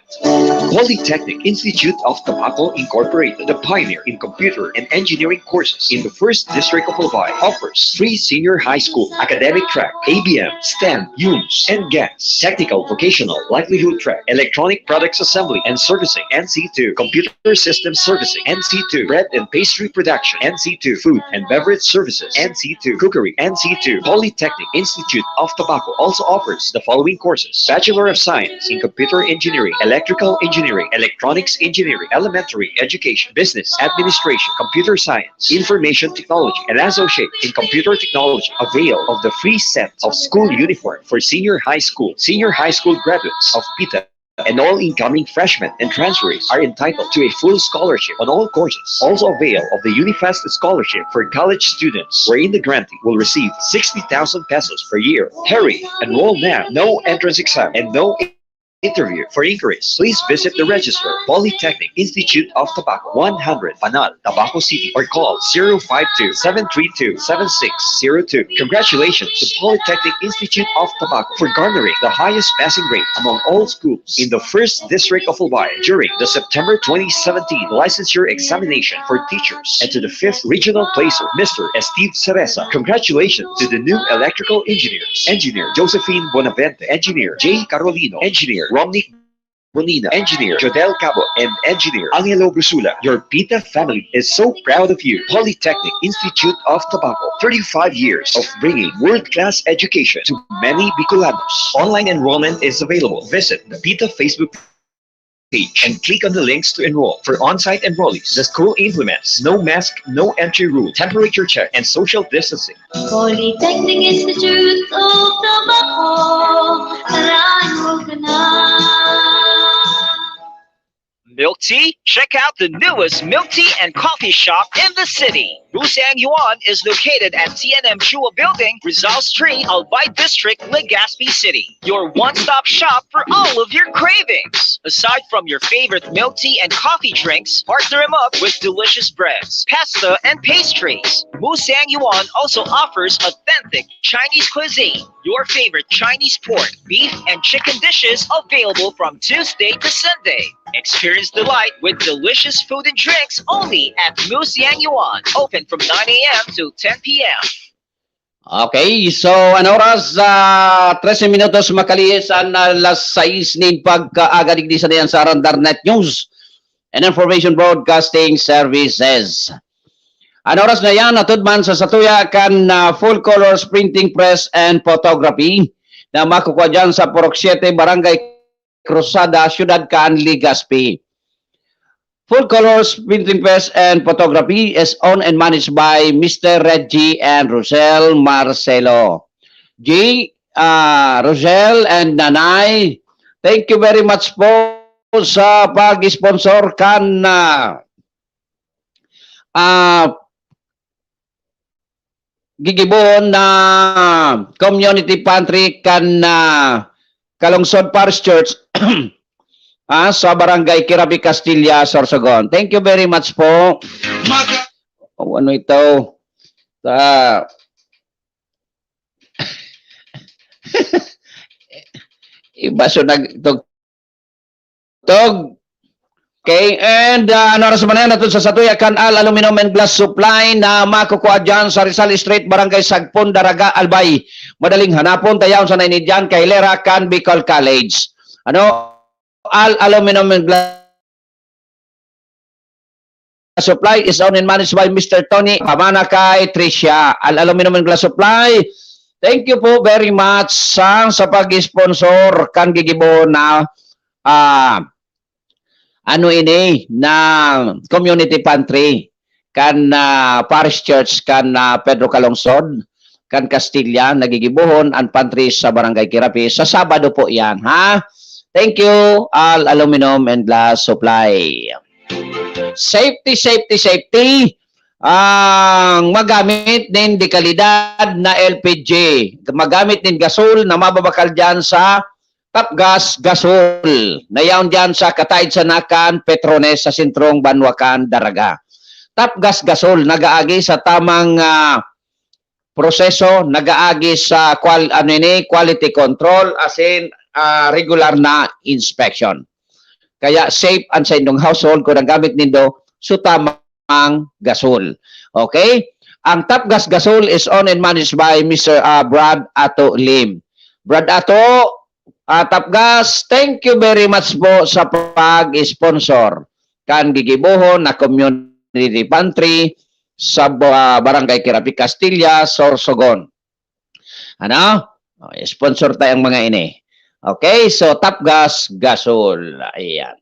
Polytechnic Institute of Tabaco Incorporated, the pioneer in computer and engineering courses in the first district of Albay, offers free senior high school academic track, A B M, STEM, UMS, and GAS, technical vocational livelihood track, electronic products assembly and servicing, N C two, computer system servicing, N C two, bread and pastry production, N C two, food and beverage services, N C two, cookery, N C two. Polytechnic Institute of Tabaco also offers the following courses: Bachelor of Science in Computer Engineering, Electrical Engineering, Electronics Engineering, Elementary Education, Business Administration, Computer Science, Information Technology, and Associate in Computer Technology. Avail of the free set of school uniform for senior high school, senior high school graduates of PITA, and all incoming freshmen and transferees are entitled to a full scholarship on all courses. Also avail of the Unifest scholarship for college students, wherein the grantee will receive sixty thousand pesos per year. Hurry! Enroll now. No entrance exam and no interview. For inquiries, please visit the registrar, Polytechnic Institute of Tabaco, one hundred Panal, Tabaco City, or call zero five two, seven three two, seven six zero two. Congratulations to Polytechnic Institute of Tabaco for garnering the highest passing rate among all schools in the first district of Albay during the September twenty seventeen licensure examination for teachers, and to the fifth regional placer, Mister Steve Cereza. Congratulations to the new electrical engineers, Engineer Josephine Bonavente, Engineer Jay Carolino, Engineer Romnick Bonina, Engineer Jodel Cabo, and Engineer Angelo Brusula. Your PITA family is so proud of you. Polytechnic Institute of Tabaco, thirty-five years of bringing world-class education to many Bicolanos. Online enrollment is available. Visit the PITA Facebook page and click on the links to enroll. For on-site enrollees, the school implements no mask, no entry rule, temperature check, and social distancing. Polytechnic Institute of Tabaco, Rano ka na. Milk tea? Check out the newest milk tea and coffee shop in the city. Musang Yuan is located at T N M Chua Building, Rizal Street, Albay District, Legazpi City. Your one-stop shop for all of your cravings. Aside from your favorite milk tea and coffee drinks, partner them up with delicious breads, pasta, and pastries. Musang Yuan also offers authentic Chinese cuisine. Your favorite Chinese pork, beef, and chicken dishes available from Tuesday to Sunday. Experience delight with delicious food and drinks only at Musang Yuan. Open from nine a m to ten p m. Okay, so an oras, ah, trese minutos makalihis an alas sais nin pagkaaga digdi sa Nayan sa Radar Net News and Information Broadcasting Services. An oras na yan, atod man sa satuya kan, ah, Full Colors Printing Press and Photography na makukua dyan sa Purok siete, Barangay Cruzada, Siyudad kan Legazpi. Full Colors Printing Press and Photography is owned and managed by Mister Reggie and Rosel Marcelo. G, ah, Rosel and Nanay, thank you very much po sa pag-sponsor kan, ah, ah, gigibohon na community pantry kan, ah, Kalungsod Parish Church, ah, sa Barangay Kirabi, Castilla, Sorsogon. Thank you very much po. Mag- Oh, ano ito? Sa iba so nagtugtog. Okay, and, ah, an oras man yan, atod sa satuya kan Al Aluminum and Glass Supply na makukua dyan sa Rizal Street, Barangay Sagpon, Daraga, Albay. Madaling hanapon, ta yaon sana ini dyan, kahilera kan Bicol College. Ano? Al Aluminum and Glass Supply is owned and managed by Mister Tony Pamana kay Tricia. Al Aluminum and Glass Supply, thank you po very much sa, sa pag-sponsor kan gigibo na, ah, ano ini, na community pantry kan, ah, Parish Church kan, ah, Pedro Calungsod kan Castilla, nagigibohon an pantry sa Barangay Kirapi sa Sabado po yan, ha? Thank you, Al Aluminum and Glass Supply. Safety, safety, safety. Ang magamit nin dekalidad na L P G, magamit nin gasol na mababakal dyan sa Tapgas Gasol, na yaon dyan sa kataid sana kan Petrones sa sentrong banwa kan Daraga. Tapgas Gasol, nagaagi sa tamang, ah, proseso, nagaagi sa qual-, ano ini, quality control, asin ah, regular na inspection. Kaya safe ang sa indong household kung ang gamit nindo, sutamang gasol. Okay? Ang Top Gas Gasol is owned and managed by Mister ah, Brad Ato Lim. Brad Ato, ah, Top Gas, thank you very much po sa pag-sponsor kan gigibohon na community pantry sa ba- Barangay Kirapi, Castilla, Sorsogon. Ano? O, sponsor tayong mga ini. Okay, so Top Gas Gasol. Ayan.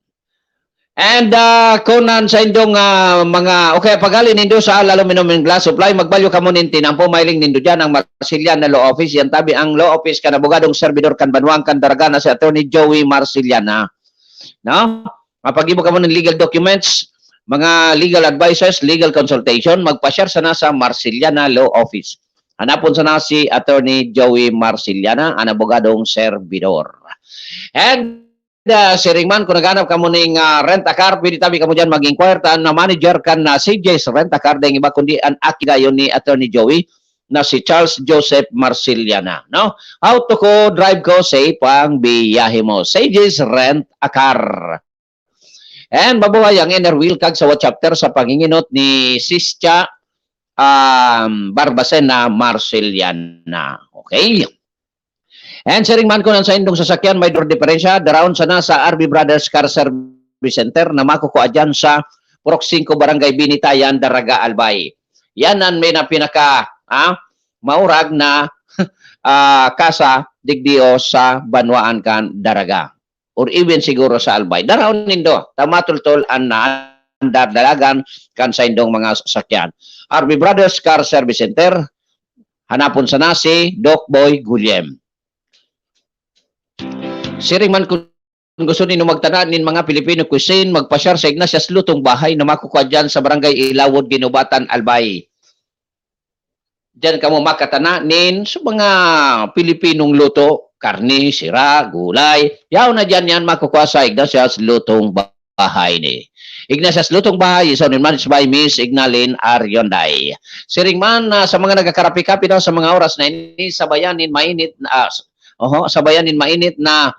And uh, kung nan sa indong uh, mga, okay, pagali nindo sa aluminum and glass supply, magbalyo kamo nin tinampo, mailing nindo dyan ang Marceliana Law Office. Yan tabi ang Law Office kan abogadong servidor kan Banwang kan Daraga na si Attorney Joey Marceliana. No? Mapag-ibo kamo ng legal documents, mga legal advices, legal consultation, magpa-share sana sa Marceliana Law Office. Hanapon sana si Attorney Joey Marceliana, an abogadong servidor. And uh, siring man, kung naghanap kamo ning uh, rent a car, pwede tabi kamo dyan mag-inquire ta na manager kan uh, C J's Rent a Car, dahil iba kundi ang aki gayon ni Attorney Joey na si Charles Joseph Marceliana, no? Auto ko, drive ko, safe ang biyahe mo. C J's Rent a Car. And mabuhay ang Inner Wheel Kag sa Chapter sa panginginot ni Sischa um, Barbacena Marceliana. Okay? And siring man ko nan sa indong sasakyan, may door diferensya, daraon sana sa R B Brothers Car Service Center na makukua dyan sa Purok singko, Barangay Binitayan, Daraga, Albay. Yan ang may na pinaka ah, maurag na ah, kasa digdi o sa banwaan kan Daraga. Or even siguro sa Albay. Daraon nindo, ta matultol an naandar dalagan kan saindong mga sasakyan. R B Brothers Car Service Center, hanapon sana si Doc Boy Guillem. Siring man kun gusto nindo magtana nin mga Filipino cuisine, magpasyar sa Ignatius Lutong Bahay na makukua dyan sa Barangay Ilawod, Guinobatan, Albay. Diyan kamo makatana nin sa mga Pilipinong luto, karne, sira, gulay. Yaon na diyan yan makukua sa Ignatius Lutong Bahay ni Ignatius Lutong Bahay is owned and managed by Miss Ignalin Arionday. Siring man ah, sa mga nagkakarapi-kapi daw sa mga oras na ini, sabayan nin mainit na, ah, s- oho, sabayan nin mainit na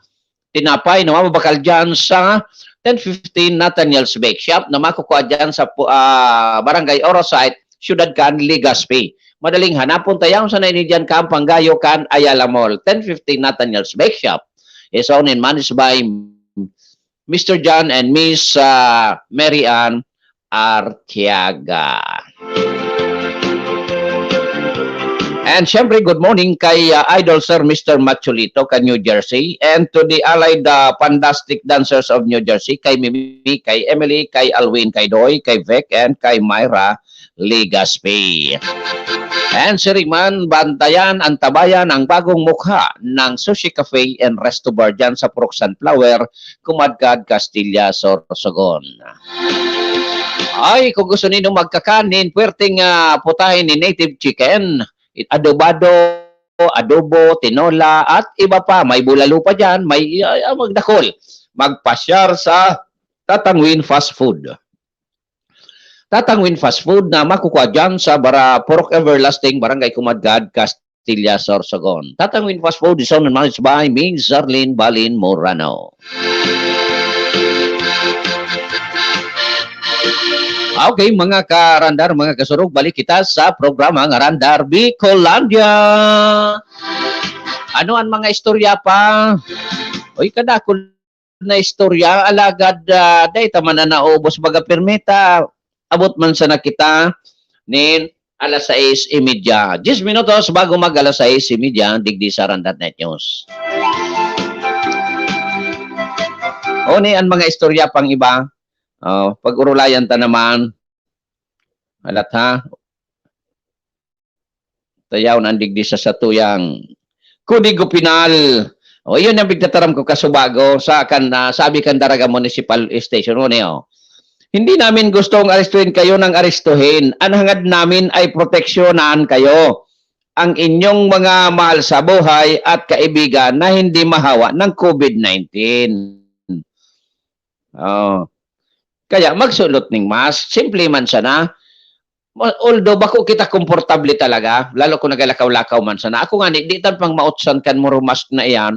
tinapay na mababakal dyan sa ten fifteen Nathaniel's Bake Shop na makukua dyan sa pu- ah, Barangay Orosite, Siyudad kan Legazpi. Madaling hanapon ta yaon sana ini diyan kan Panggayo kan Ayala Mall. Ten fifteen Nathaniel's Bake Shop is owned and managed by Mister John and Miss ah, Mary Ann Artiaga. And syempre, good morning kay ah, Idol Sir Mister Machulito ka New Jersey, and to the allied ah, fantastic dancers of New Jersey, kay Mimi, kay Emily, kay Alwin, kay Doy, kay Vec, and kay Myra Legazpi. And siring man, bantayan, antabayan ang bagong mukha ng Sushi Cafe and Resto Bar dyan sa Purok Sunflower, Kumadkad, Castilla, Sorsogon. Ay, kung gusto nindo magkakan nin puwerteng ah, putahe ni native chicken, adobado, adobo, tinola, at iba pa, may bulalo pa dyan, may ah, magdakol. Magpasyar sa Tatangwin Fast Food. Tatangwin Fast Food na makukua dyan sa Bara Purok Everlasting, Barangay Kumadkad, Castilla, Sorsogon. Tatangwin Fast Food is owned and managed by Miss Zarlene Balin Morano. Okay, mga karandar, mga kasurog, balik kita sa programa ng Randar Bicolandia. Ano ang mga istorya pa? Uy, kadakol na istorya, alagad uh, dahil ta man na naubos baga permita, abot man sana kita nin alas sais y media. Diyes minutos bago mag alas sais y media, digdi sa Randat Net News. Oni ang mga istorya pang iba. Oh, pag-urulayan ta naman. Alat ha? Tayaw na digdi sa satuyang Kodigo Penal. O, iyon ang pigtataram ko kasubago sa kan, ah, sabi kan Daraga Municipal Station. Ano niyo? Hindi namin gustong arestuhin kayo ng arestuhin. Ang hangad namin ay proteksyonan kayo, ang inyong mga mahal sa buhay at kaibigan na hindi mahawa ng COVID nineteen. Oh. Kaya magsulot ning mask, simple man sana. Ma-, although bako kita komportable talaga, lalo kung nagalakaw-lakaw man sana. Ako nga, di, di tan pang mautsan kan muro mask na iyan,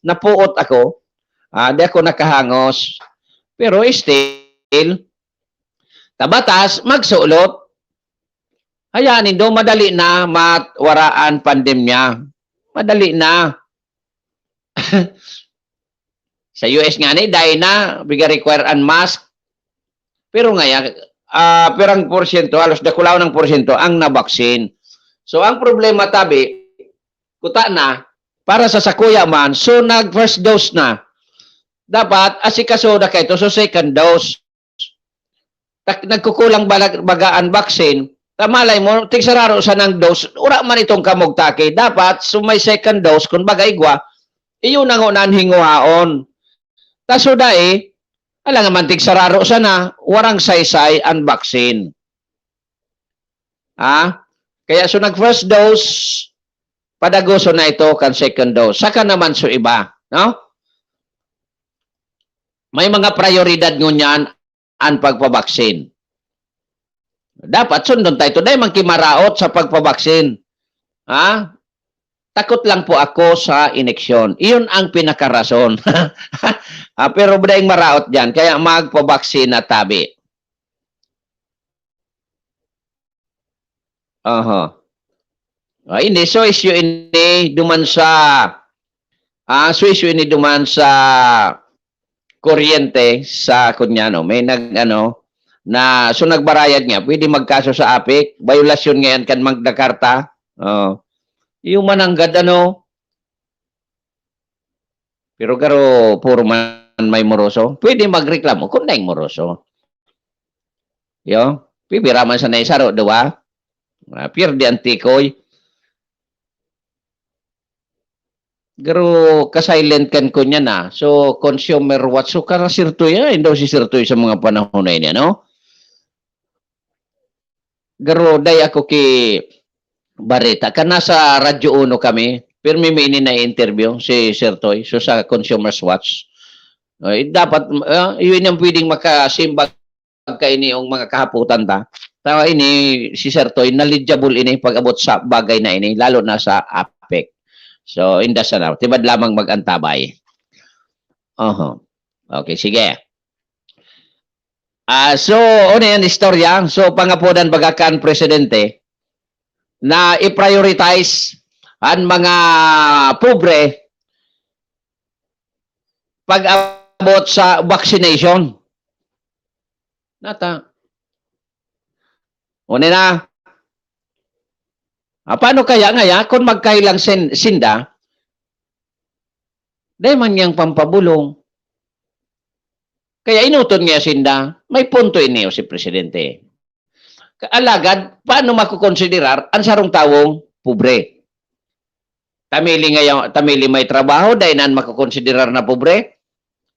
napuot ako. Ah, di ako nakahangos. Pero still, tabatas, magsulot. Hayaan nindo, madali na matwaraan pandemya. Madali na. Sa U S nga ni, dai na, biga require an mask. Pero ngaya, ah, pirang porsyento, halos dakulaw ng porsyento ang nabaksin. So, ang problema, tabi, kuta na, para sa sakuya man, so nag-first dose na. Dapat, asikaso na kaito, so second dose. Tak-, nagkukulang balag-, baga an vaccine, ta malay mo, tigsararo sa nang dose, ura man itong kamugtaki. Dapat, so may second dose, kung baga igwa, iyo na ngunyan hinguhaon. Ta so dai, alangan man tigsararo sana, warang saysay an vaccine. Ha? Kaya so nag-first dose, padagoson na ito kan second dose. Saka naman so iba, no? May mga prayoridad ngunyan an pagpabaksin. Dapat sundon tayo. Dai man kimaraot sa pagpabaksin. Ha? Takot lang po ako sa ineksyon. Iyon ang pinakarason. Ah, pero daing maraot diyan. Kaya magpabaksin na tabi. Aha. Ah, ini, so issue ini duman sa, ah, so issue ini duman sa kuryente sa Kunyano. May nag-, ano, na, so nagbarayad nga, pwede magkaso sa APEC, violasyon ngayon kan Magna Carta. Oh. Yung mananggad, ano, pero garo, puro man may moroso. Pwede magreklamo kung naing moroso. Yo, pipira man sa naisaro, di ba? Ah, pierde ang tikoy. Garo ka-silent kan kunya na. So, consumer watch. So, kara Sir Toy, ah, daw si Sir Toy sa mga panahon na ini, ano? Garo, dai ako ki bareta. Kan nasa Radyo Uno kami, pirmi mi ini na-interview, si Sir Toy, so sa Consumers Watch. Ay, dapat, ah, yun ang pwedeng makasimbag kaini yung mga kahapotan ta. Tawa ini, si Sir Toy, knowledgeable ini pag-abot sa bagay na ini, lalo na sa APEC. So, inda sana, tibad lamang mag-antabay. Oho. Okay, sige. Ah, so, ano yan, istorya? So, pangapodan baga kan presidente na i-prioritize an mga pobre pag-abot sa vaccination. Nata. Una na. Ah, paano kaya ngaya kung magkahilang sin-, sinda, dai man niyang pampabulong? Kaya inuton niya sinda, may punto ini si Presidente. Alagad, paano makokonsiderar ang sarong tawong pobre? Tamili ngayon, tamili may trabaho, dai na makokonsiderar na pobre?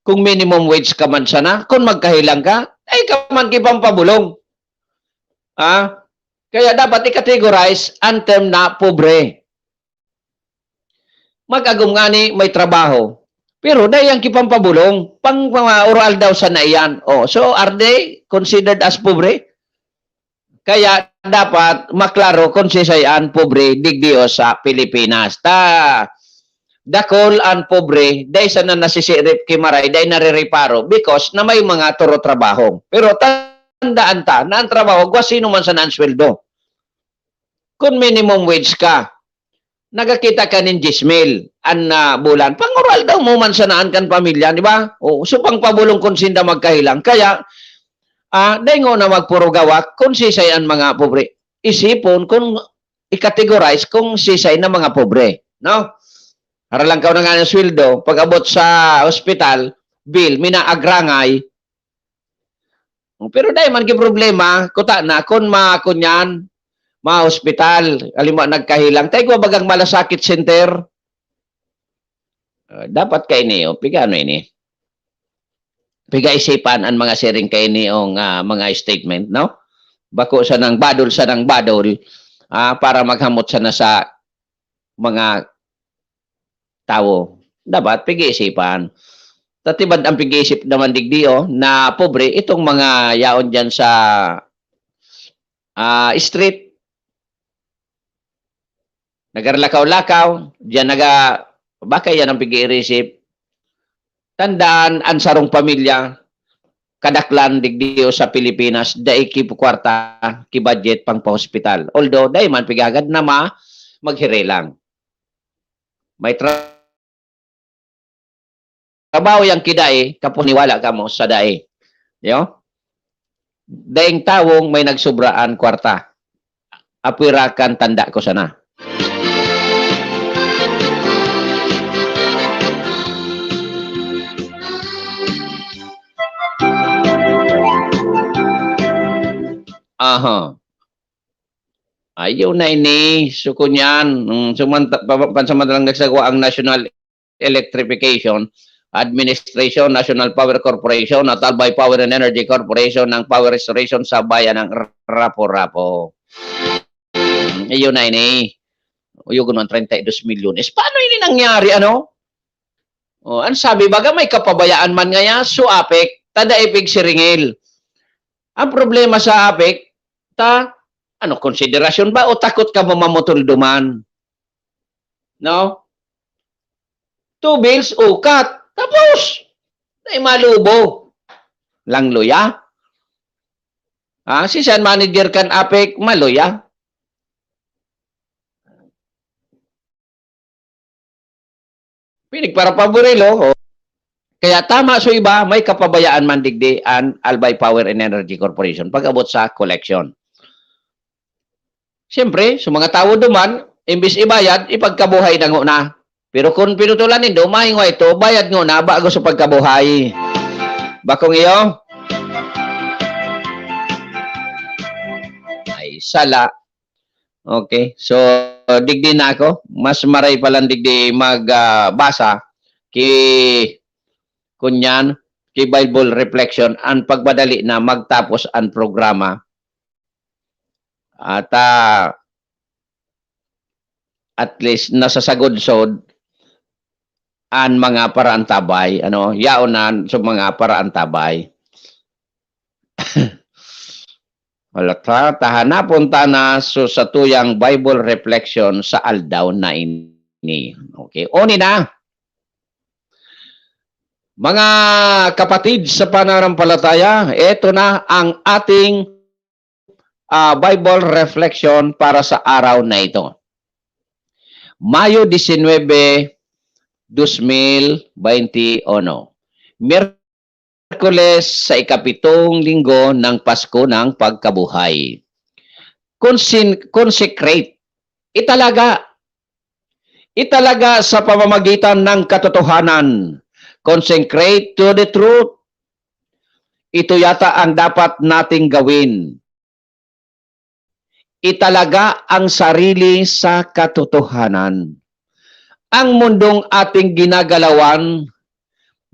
Kung minimum wage ka man sana, kung magkahilang ka, ay ka man kipampabulong. Ah? Kaya dapat i-categorize ang term na pobre. Mag-agom ngani may trabaho, pero dai ang kipampabulong, pang mga oral daw sana iyan. Oh, so are they considered as pobre? Kaya dapat maklaro kung sisay an pobre digdi o sa Pilipinas. Ta, dakul an pobre, dai sana nasisirip ki maray, dai narireparo because na may mga turo trabaho. Pero tandaan ta na ang trabaho, gwa sino man sana ang sweldo. Kung minimum wage ka, nagakita ka nin diyes mil an, ah, bulan. Pang-oral daw mo man sanaan kan pamilya, di ba? O, so pangpabulong kun sinda magkahilang. Kaya, ah, dai ngona magpurugawak kun sisay an mga pobre. Isipon kun i-categorize kung sisay na mga pobre, no? Haralang ka na nga ng sweldo, pag-abot sa ospital, bill, minaagrangay, pero dai man ki problema, kuta na, kun ma-, kunyan, ma-hospital, halimbawa, nagkahilang, ta igwa bagang malasakit center. Ah, dapat kaini, o, piga ano ini? Piga isipan ang mga siring kaini o nga mga statement, no? Bako sanang badol, sanang badol, ah, para maghamot sana sa mga tawo. Dapat pag-iisipan. Tatibad ang pag-iisip naman digdi, oh, na pobre itong mga yaon diyan sa ah, street. Nagarlakaw-lakaw, diyan naga-, baka yan ang pag-i-receive. Tandaan, ang sarong pamilya, kadaklan digdi sa Pilipinas, dai ki kwarta, ki budget pang pa-hospital. Although, dai man pigagad na ma-, maghirilang. May tra-, trabaho yang kidai, kapuniwala kamo sa dai. Yo? Daing tawong may nagsobraan kwarta. Apwera kan tanda ko sana. Aha. Ayaw na ini. So, kunyan, mm, sumanta-, pa-, pansamantalang nagsagawa ang National Electrification Administration, National Power Corporation, at Albay Power and Energy Corporation ng power restoration sa bayan ng Rapu-Rapu. Mm, iyon na ini. Uyugon man, treinta y dos milyones. Paano ini nangyari, ano? Oh, ang sabi, baga may kapabayaan man ngaya, so APEC, tada ipig siringil. Ang problema sa APEC, ta, ano, konsiderasyon ba o takot ka mamamutol duman? No? Two bills, ukat. Tapos, na malubo. Lang luya. Ha? Si San Manager kan APEC, maluya. Pinig para paborilo. Oh. Kaya tama so iba, may kapabayaan man digdi an Albay Power and Energy Corporation pag-abot sa collection. Siyempre, sa mga tawo duman, imbis ibayad, ipagkabuhay na nguna. Pero kung pinutulan nindo, mahingwa ito, bayad nguna, bago sa pagkabuhay. Bakong iyo? Ay, sala. Okay. So, digdi na ako. Mas maray palang digdi mag, ah, basa ki, kunyan, ki Bible Reflection, ang pagmadali na magtapos ang programa. At, ah, at least, nasasagodsod an mga paraantabay, ano, yaon na sa mga paraantabay. Wala ta, tahan na, punta na so sa tuyang Bible reflection sa aldaw na ini. Okay, uni na. Mga kapatid sa pananampalataya, eto na ang ating, ah, Bible reflection para sa araw na ito. Mayo disinwebe, dos mil baynte uno. Miyerkules sa ikapitong linggo ng Pasko ng Pagkabuhay. Consin-, consecrate. Italaga. Italaga sa pamamagitan ng katotohanan. Consecrate to the truth. Ito yata ang dapat nating gawin. Italaga ang sarili sa katotohanan. Ang mundong ating ginagalawan,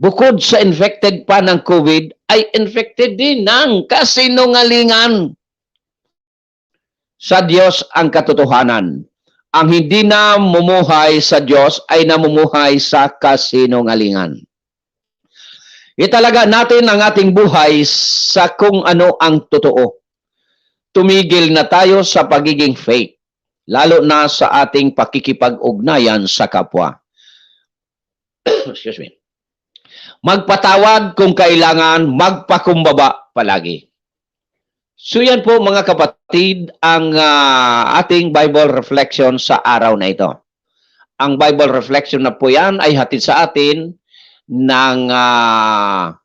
bukod sa infected pa ng COVID, ay infected din ng kasinungalingan. Sa Diyos ang katotohanan. Ang hindi namumuhay sa Diyos ay namumuhay sa kasinungalingan. Italaga natin ang ating buhay sa kung ano ang totoo. Tumigil na tayo sa pagiging fake, lalo na sa ating pakikipag-ugnayan sa kapwa. Excuse me. Magpatawad kung kailangan, magpakumbaba palagi. So yan po, mga kapatid, ang, ah, ating Bible reflection sa araw na ito. Ang Bible reflection na po yan ay hatid sa atin ng, ah,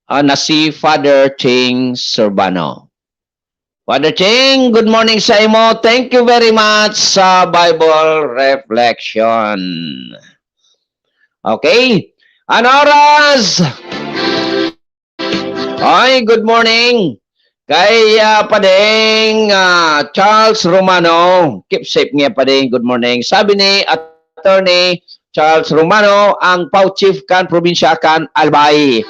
ah, na si Father Ching Surbano. Father Ching, good morning sa imo. Thank you very much sa Bible reflection. Okay. Ano oras? Ay, good morning. Kay, ah, Padeng, ah, Charles Romano. Keep safe nga, Padeng. Good morning. Sabi ni Attorney Charles Romano, ang P A O chief kan probinsya kan Albay.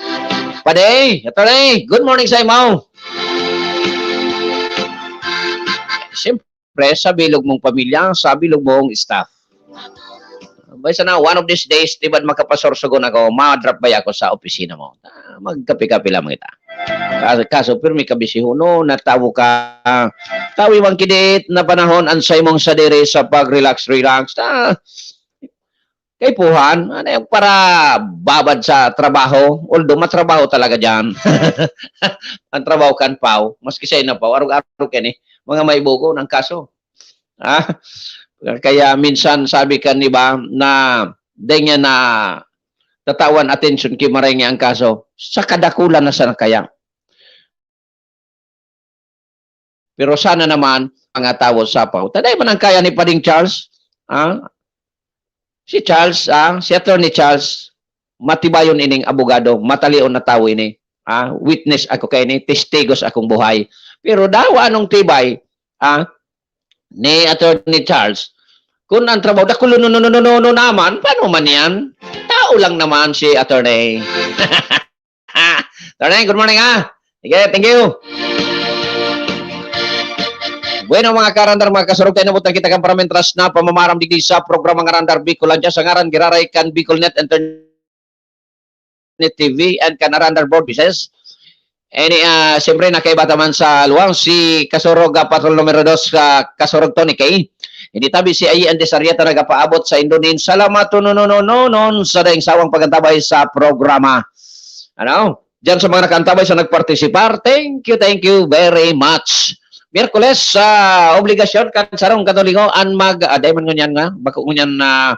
Padeng, Attorney, good morning sa imo. Siyempre, sa bilog mong pamilya, sa bilog mong staff. Bay sana, one of these days, di ba, makapasursugon ako, ma-drop by ako sa opisina mo. Ah, magkape-kape lamang kita. Kaso, kaso, pirmi ka, bisihonon na tawo ka. Tawi man kidit na panahon, an saimong sadiri sa pag-relax-relax. Ah, kaipuhan, ano yung para babad sa trabaho? Although, matrabaho talaga dyan. Ang trabaho kan pao, maski siya na pao, arog-arog yan eh. Mga maibogo ng kaso. Ah, kaya minsan sabi kan iba na dai niya na tatawan atensyon ki maray niya ang kaso. Sa kadakulan na sana kaya. Pero sana naman, mga tawo sa pao. Taday man ang kaya ni Pading Charles, ah? Si Charles, ah, si Attorney Charles, matibayon ining abogado, matalion na tawo ini. Ah, witness ako kay ini, testigos akong buhay. Pero dawa anong tibay, ah, ni Attorney Charles, kung ang trabaho, dakulo no, no, no, no, no, no naman, paano man yan? Tao lang naman si Attorney. Attorney, good morning, ah. Sige, thank you. Bueno, mga karandar, mga kasurog, tayo nabutan kita kan paramintras na pamamaram digdi sa programa Ngarandar Bicolandia. Sa ngaran, giraray kan Bicolnet Internet T V and kan Arandar Board Business. Ini, ah, siyempre, nakaiba ta man sa luwang si Kasurog, ah, Patrol numero dos, ah, Kasurog Tony K. Ini tabi si Ayi Andes Arrieta nagapaabot sa Indonin. Salamat, tunununununon, sa daing sawang pag-antabay sa programa. Ano? Diyan sa mga nakaantabay, sa nagpartisipar, thank you, thank you very much. Miyerkules, sa obligasyon kan sarong Katoliko, an mag, ah, dai man ngunyan nga, bako ngunyan na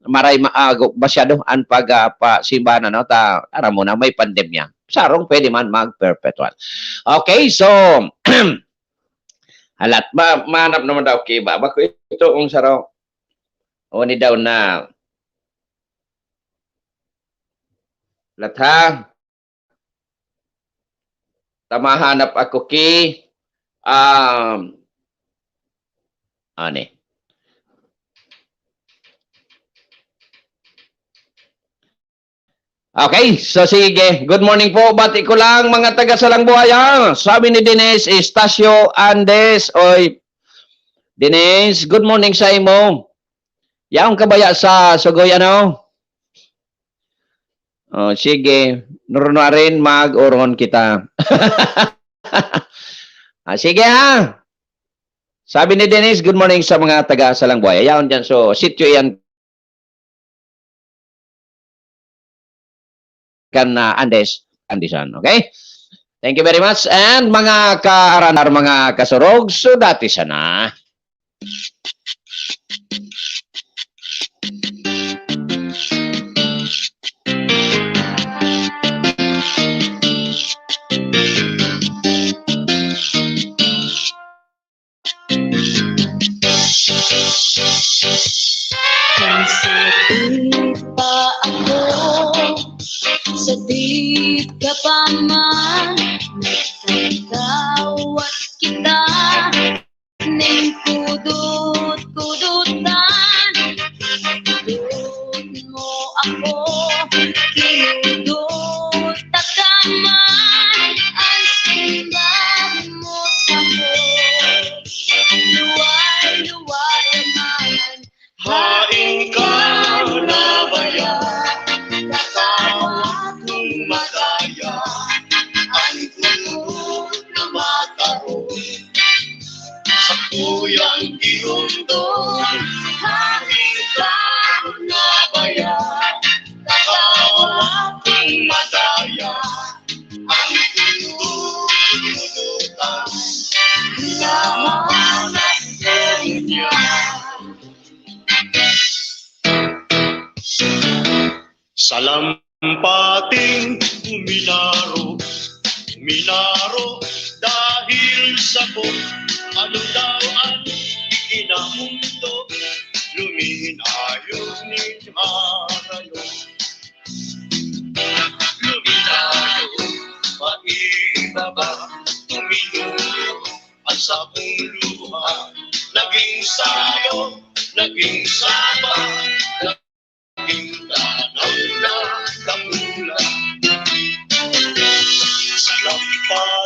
maray ma-, ah, gu-, masyado an pag, ah, pasimbahan, ano, ta, aram mo na, may pandemya. Sarong pwede man mag-perpetual. Okay, so, halat, ma-, mahanap naman daw kiba. Bako ito kung sarong, o ni daw na, lat ha? Tamahanap ako ki, um, ani. Okay, so sige. Good morning po. Bati ko lang mga taga Salangbuaya. Sabi ni Denise Estacio Andes. Oy, Denise, good morning sa imo. Yaon ka baya sa Sugoy, ano? Oh, sige. Nurunwarin, mag-oron kita. Ah, sige, ha? Sabi ni Denise, "Good morning sa mga taga Salangbuaya." Yaon dyan. So, sityo iyan kan, ah, Andes, Andisan. Okay? Thank you very much. And mga kaaranar, mga kasurog, so dati sana. Kung sadit pa ako, sadit ka pa man, nagtatawat kita ning kudot-kudotan. Kudot mo ako, kinudot ta ka man, an simbag mo sako. Luway-luway man, hain ka na baya, tatawag kong madaya, an kulog na makaon. Sakuyang giundol, hain ka na baya, tatawag kong madaya, an kulog na makaon. Nahanap ko niya. Salampating minaro, minaro dahil sa ko. Ano daw ang ikinamundo? Luminayog nin harayo. Luminayog paibaba, tuminuro. An sakong luha naging sayo, naging saba,